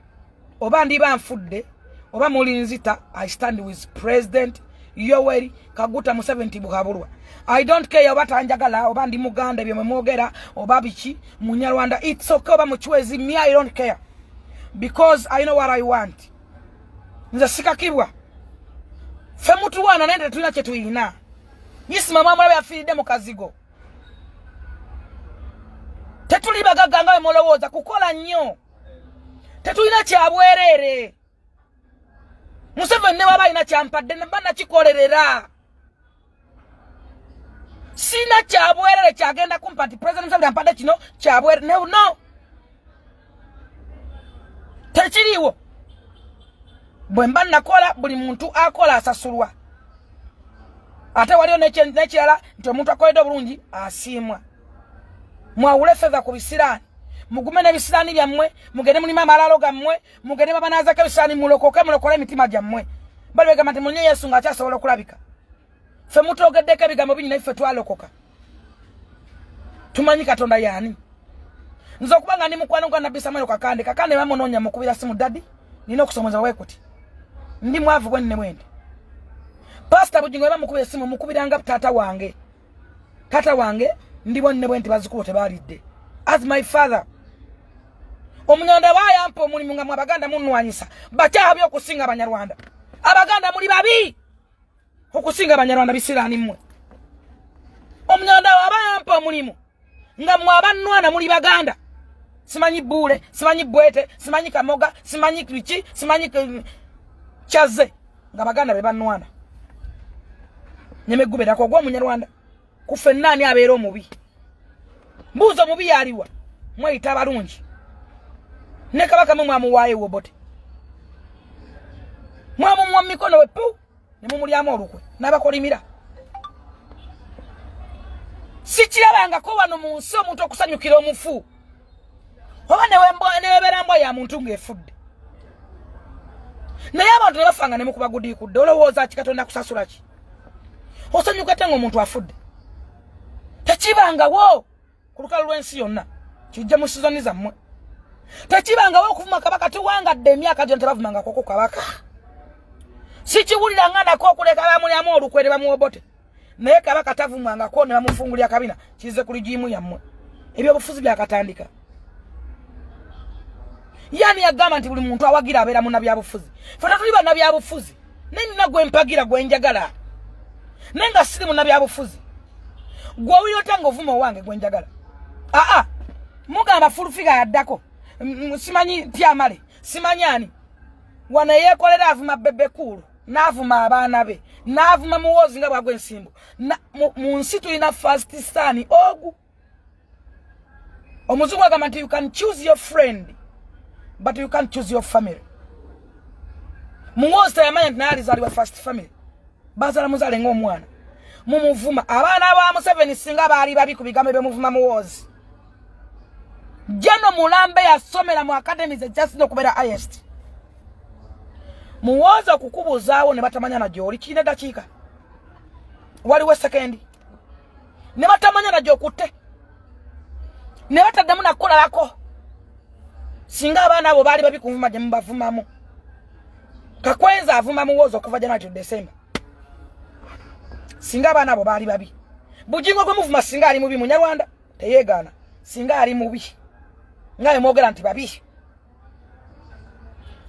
Oba ndiba nfudde, oba mulinzita, I stand with President Yoweri Kaguta Museveni Tibuhaburwa. I don't care oba tanjagala, oba ndi Muganda bye mwogera, oba biki, Munyarwanda, it's okay oba muchwezi, me I don't care. Because I know what I want. Nze sikakibwa. Ffe mutuwana naye tetulina kye tuyina. Yisima mwamulabe yafiiridde mu kazigo. Tetuli bagagga nga bwe mulowooza kukola nnyo. Tetulina kya bwereere. Museveni ne bw'aba alina kyampadde mba nakikolerera. Sina kya bwereere kyagenda kumpa nti President Museveni ampadde kino kya bwereere. No, no. Tekiriiwo. Bwe mba nakola buli muntu akola asasulwa. Ate waliyo n'ekirala nti omuntu akoledde obulungi asiimwa. Mwawule feva ku bisiraani. Mugume n'ebisiraani byammwe, mugende mulime amalaalo gammwe, mugende babanaazako ebisiraani mulokoke mulokole emitima gyammwe. Bali begamba nti munye Yesu ng'akyasobola okulabika. Ffe mutwogeddeko ebigambo bingi naye ffe twalokoka. Tumanyi Katonda y'ani. Nze okuba nga ndi mukwano gwa Nabbi Samuel Kakande, Kakande bamunoonya mukubira simu daddy, nina okusomeza bwe kuti. Ndi mwavu bwe nne bwende. Pastor Bujingo bamukubira esimu mukubiranga taata wange. Taata wange ndi bwenne bwe nti bazzukulu tebalidde. As my father. Omunyarwanda bayampa omulimu nga mwe Abaganda munnwanyisa. Bakyabi okusinga Abanyarwanda. Abaganda muli babi okusinga Abanyarwanda bisiraani mmwe. Omunyarwanda bayampa omulimu nga mwe abannwana muli Baganda. Simanyi Bule, simanyi Bwete, simanyi Kamoga, simanyi Kichi, simanyi Kyaze nga Baganda be bannwana. Nyemegguberako ogwa Omunyarwanda. Ku ffenna ani abeera omubi? Mbuuza omubi yaliwa? Mweyita abalungi. Ne Kabaka mwe mwamuwaayo Obote. Mwamumuwa mu mikono we pu ne mumulyamu olukwe n'abakolimira. Sikirabangako wano mu nsi omuntu okusanyukira omufu. Oba newebeera mbwa ya muntu ng'efudde. Naye abantu ne bafanga ne mukuba gudiikudde, olowooza ki Katonda kusasula ki? Osanyuka ate ng'omuntu afudde. Tekibangawo ku lukalu lw'ensi yonna, kijja mu sizoni zammwe. Tekibangawo okuvuma kabaka, tuwangadde emyaka gyonna tebavumangako ku kabaka. Sikiwuliranga nako okuleka bamulyamu olukwere bamuwobote. Naye kabaka tavumangako ne bamufungulira kabina, kize ku ligimu yammwe. Ebyobufuzi byakatandika. Yani yagamba nti buli muntu awagira abeera munnabyabufuzi. Ffe tetuli bannabyabufuzi. Naye nina gwe mpagira gwe njagala. Naye nga siri munnabyabufuzi. Gwe owulira ng'ovuma owange gwe njagala. Aa, mugamba full figure yaddako. Simanyi Tyamale, simanyi ani. Wano yeekolera avuma Bebe Cool, n'avuma abaana be, n'avuma Muhoozi nga bw'agwa ensimbo. Mu nsi tulina first son ogu. Omuzungu agamba nti you can choose your friend, but you can't choose your family. Muhoozi teyamanya nti naye alizaalibwa first family. Bazaala muzaale ng'omwana. Mumuvuma. Abaana ba Museveni singa baali babi ku bigambo byemuvuma Muhoozi. Jeno Mulambe yasomera mu academies ejasinze okubeera highest. Muhoozi okukubuzaawo ne batamanya na gy'oli kirina ddakiika. Waliwo sekendi. Ne batamanya na gy'okutte. Ne bataddamu nakukulabako. Singa abaana abo baali babi kunvuma gye mubavumamu. Kakwenza avuma Muhoozi okuva January to December. Singa abaana abo baali babi. Bujingo gwe muvuma singa ali mubi Munyarwanda teyeegaana. Singa ali mubi. Nga mwogera nti babi.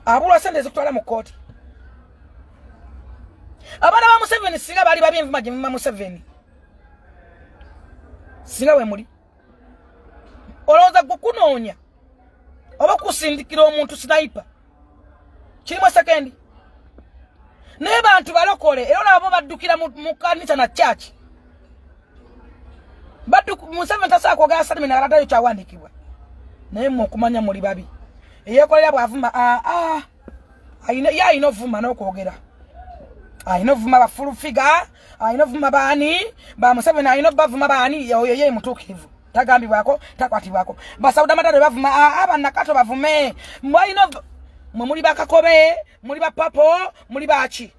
Abulwa sente ezikutwala mu kkooti. Abaana ba Museveni singa baali babi envuma gye muvuma Museveni. Singa we muli. Olowooza gwe kunoonya oba kusindikira omuntu sniper. Kirimu sekendi. Naye bantu balokole era nabo baddukira mu kanisa na church. Museveni tasobola kwogera statement n'alagayo kyawandiikibwa. Naye mmwe okumanya muli babi. Eyeekolera bw'avuma ye alina ovuma n'okwogera. Alina ovuma ba full figure, alina ovuma baani, ba Museveni alina obbavuma baani, oyo ye mutuukirivu. Tagambibwako, takwatibwako. Basauda Matale bavuma, bannakato bavume. Mwalina mwe muli bakakobe, muli bapapo, muli baki.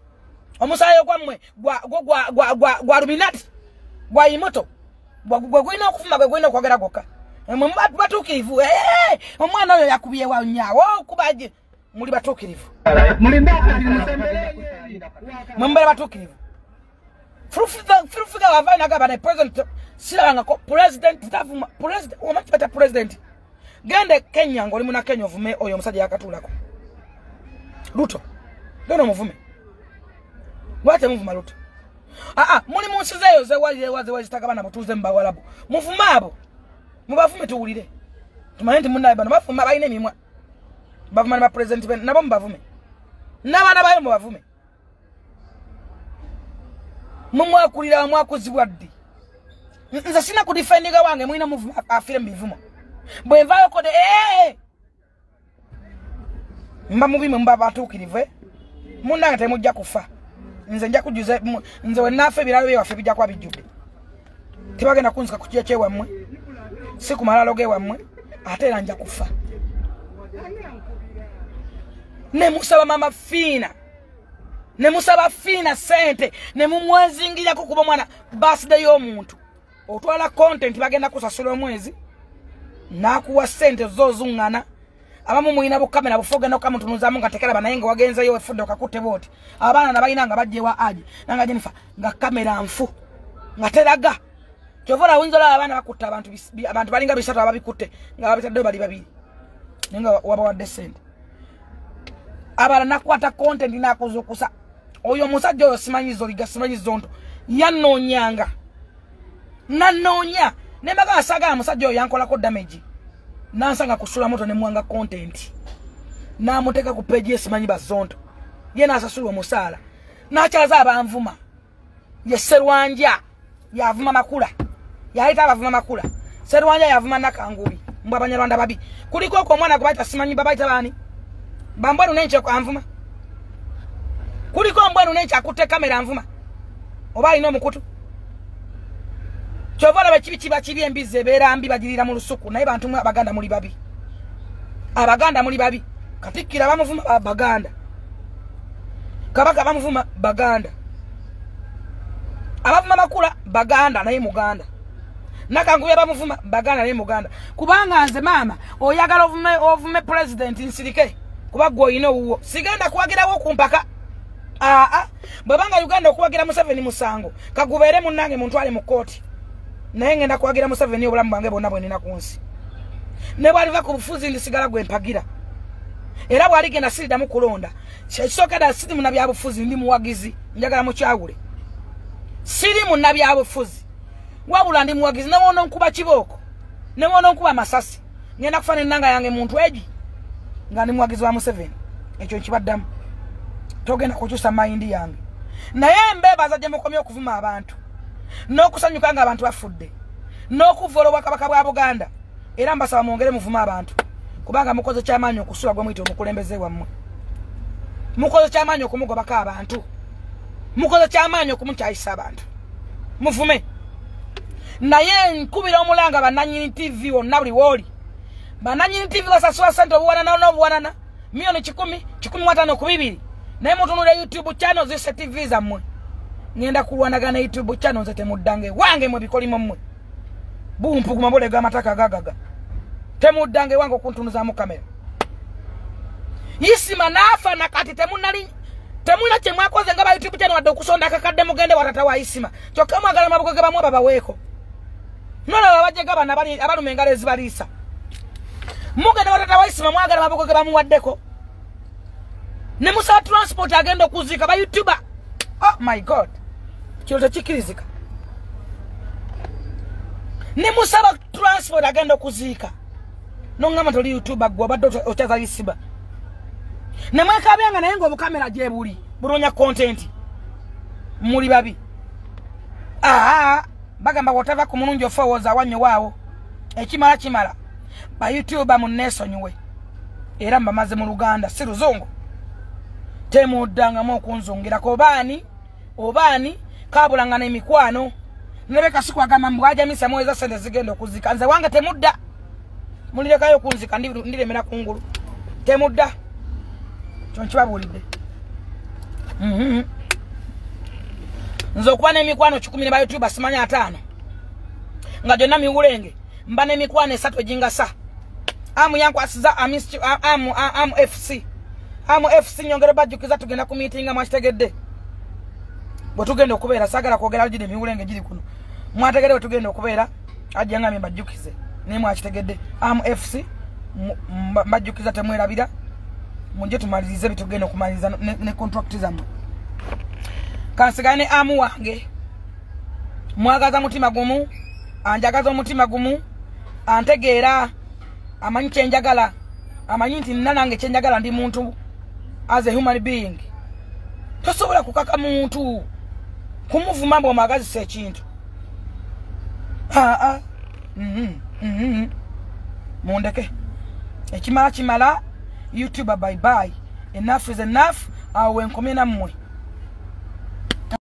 Omusaayi ogwammwe gwa Luminati, gwa Imoto, gwe gulina okuvuma, gwe gulina okwogera gwokka. Mwe batuukirivu, omwana oyo yakubye wa nnyawo, okuba muli batuukirivu. Mwe mubeera batuukirivu. Full figure wavayo n'agamba ne president sirabangako president tavuma president omanyi bata president. Genda Kenya ng'oli muna Kenya ovume oyo omusajja yakatuulako. Ruto. Genda omuvume. Lwaki temuvuma Ruto? Muli mu nsi zeeyo zewa zitagabana butuuze mu Bawalabu. Muvume abo. Mubavume tuwulire. Tumanye nti munnaye bano bavuma balina emimwa. Bavuma ne ba president nabo mubavume. N'abaana bayo mubavume. Mumwakulira mwakuzibwa ddi? Nze sina kudifendinga wange mulina muvuma afire mu bivumo. Bwe nvaayo kode mba mubi mwe mba batuukirivu. Munnange temujja kufa. Nze nja kujuza nze we naafa ebiralo byewaffe bijja kuba bijjudde. Tebagenda kunzika ku kyeyo kyewammwe. Si ku malalo gewammwe ate era nja kufa. Ne musaba mama Fiina. Ne musaba Fiina sente ne mumwezingirako kuba omwana birthday y'omuntu. Otwala content bagenda kusasula omwezi. Nakuwa sente zozungana. Abamu mulina bukamera bufoga n'okamutunuzamu nga tekalaba naye nga wagenzeyo wefudde okakutte bw'oti. Abaana nabalina nga bajja ewa Aji nanga Jennifer nga kamera nfu nga teraga. Kyova olaba oyinza olaba abaana bakutte abantu balinga bisatu ababikutte nga babitaddeyo bali babiri. Naye nga wabawadde sente. Abalala nakwata content n'akuzuukusa. Oyo omusajja oyo simanyi Zoliga simanyi Zonto yannoonyanga. Nannoonya ne mbagamba saagala musajja oyo yankolako damage. Nansanga kusula moto ne mwanga content. Namuteeka ku page ye simanyi Bazonto. Ye n'asasulwa omusaala. N'akyaza abanvuma. Ye Serwanja yavuma Makula. Yaleeta abavuma Makula. Serwanja yavuma Nakangubi. Mbwa Abanyarwanda babi. Kuliko okwo omwana gwe bayita simanyi babayita baani? Bambwenu n'enkya anvuma. Kuliko mbwenu n'enkya akutte kamera anvuma. Oba alina omukutu. Kyova olaba ekibi kiba kibi, embizzi ebeera mbi, bagirira mu lusuku. Naye bantu mwe Abaganda muli babi, Abaganda muli babi. Katikkiro bamuvuma Baganda, Kabaka bamuvuma Baganda, abavuma Makula Baganda naye Muganda, Nakanguya bamuvuma Baganda naye Muganda. Kubanga nze maama oyagala ovume president nsirike, kuba gwe oyina owuwo, sigenda kuwagirawo kumpaka. Aa, bwebanga Uganda okuwagira Museveni musango, kagubeere munnange muntwale mu kkooti, naye ngenda kuwagira Museveni obulamu bwange bwonna bwe nnina ku nsi. Ne bw'aliva ku bufuzi ndisigala gwe mpagira, era bw'aligenda siriddamu kulonda. Ekisooka ddala siri munnabyabufuzi, ndi muwagizi, njagala mukyawule. Siri munnabyabufuzi, wabula ndi muwagizi. Ne wononkuba kibooko, ne wononkuba amasasi, ngenda kufa n'ennanga yange muntu egi nga ndi muwagizi wa Museveni. Ekyo nkibaddamu, togenda kukyusa mayindi yange. Naye mbeebaza gye mukomye okuvuma abantu n'okusanyuka nga abantu bafudde n'okuvvoola obwakabaka bwa Buganda. Era mbasaba mwongere muvume abantu, kubanga mukoze kyamaanyi okusula gwe muyita omukulembeze wammwe, mukoze kyamaanyi okumugobako abantu, mukoze kyamaanyi okumukyayisa abantu. Muvume. Naye nkubira omulanga bannannyini TV wonna buli wooli. Bannannyini TV basasula ssente obuwanana n'obuwanana, 100,000, 150 ku 200. Naye mutunula YouTube channel zise TV zammwe. Ngenda kulwanagana YouTube channel nze temuddange wange mwe bikolimo mmwe. Bumpuguma bulega amataka gagaga. Temuddange wange okuntunuzaamu kamera. Isima naafa na kati temulina kye mwakoze nga ba YouTube channel wadde okusonda akakadde mugende watata wa Isima. Kyokka mwagala amabugo ge bamuwa babaweeko. Nolaba abajega bano abaluma engalo ezibaliisa. Mugende watata wa Isima mwagala amabugo ge bamuwaddeko. Ne musaba transport agenda okuziika ba YouTuber. Oh my God. Kino tekikirizika. Ne musaba transport agenda okuziika. Nongamba toli YouTuber gwe obadde okyaza Isima. Ne mwekabyanga naye ng'obukamera gye buli bunonya content. Muli babi. Aha, bagamba wotava ku mulungi ofowoza wannyo waawo. Ekimala kimala. Ba YouTuber munneesonyiwe. Era mbamaze mu Luganda si Luzungu. Temuddangamu okunzungirako obaani kabulangana emikwano. Nrebeka sikwagamba mbwajamisa muweza sente zigenda okuzika. Nze wange temudda. Mulirekayo okunzika ndiremera kungulu. Temudda. Kyo nkibabuulidde. Nze okuba n'emikwano 10 ne ba YouTuber simanya 5 nga gyonna miwulenge, mba n'emikwano 3 egingasa. Amu yankwasiza amu FC. Amu FC nyongera bajjukiza tugenda ku meeting mwakitegedde. Bwe tugenda okubeera saagala kwogera giri emiwulenge giri kuno. Mwategedde bwe tugenda okubeera ajja ngambye mbajjukize. Naye mwakitegedde. Amu FC mbajjukiza temwerabira. Mujje tumalirize bitugenda okumaliriza ne contract zammwe. Kansigane ne amu wange. Mwagaza mutima gumu, anjagaza omutima gumu, antegeera, amanyi kye njagala, amanyi nti nna nange kye njagala ndi muntu as a human being. Tosobola kukaka muntu kumuvuma mbu omwagazisa ekintu. Mundeke. Ekimala kimala. YouTuber bye bye. Enough is enough. Awo wenkomye nammwe.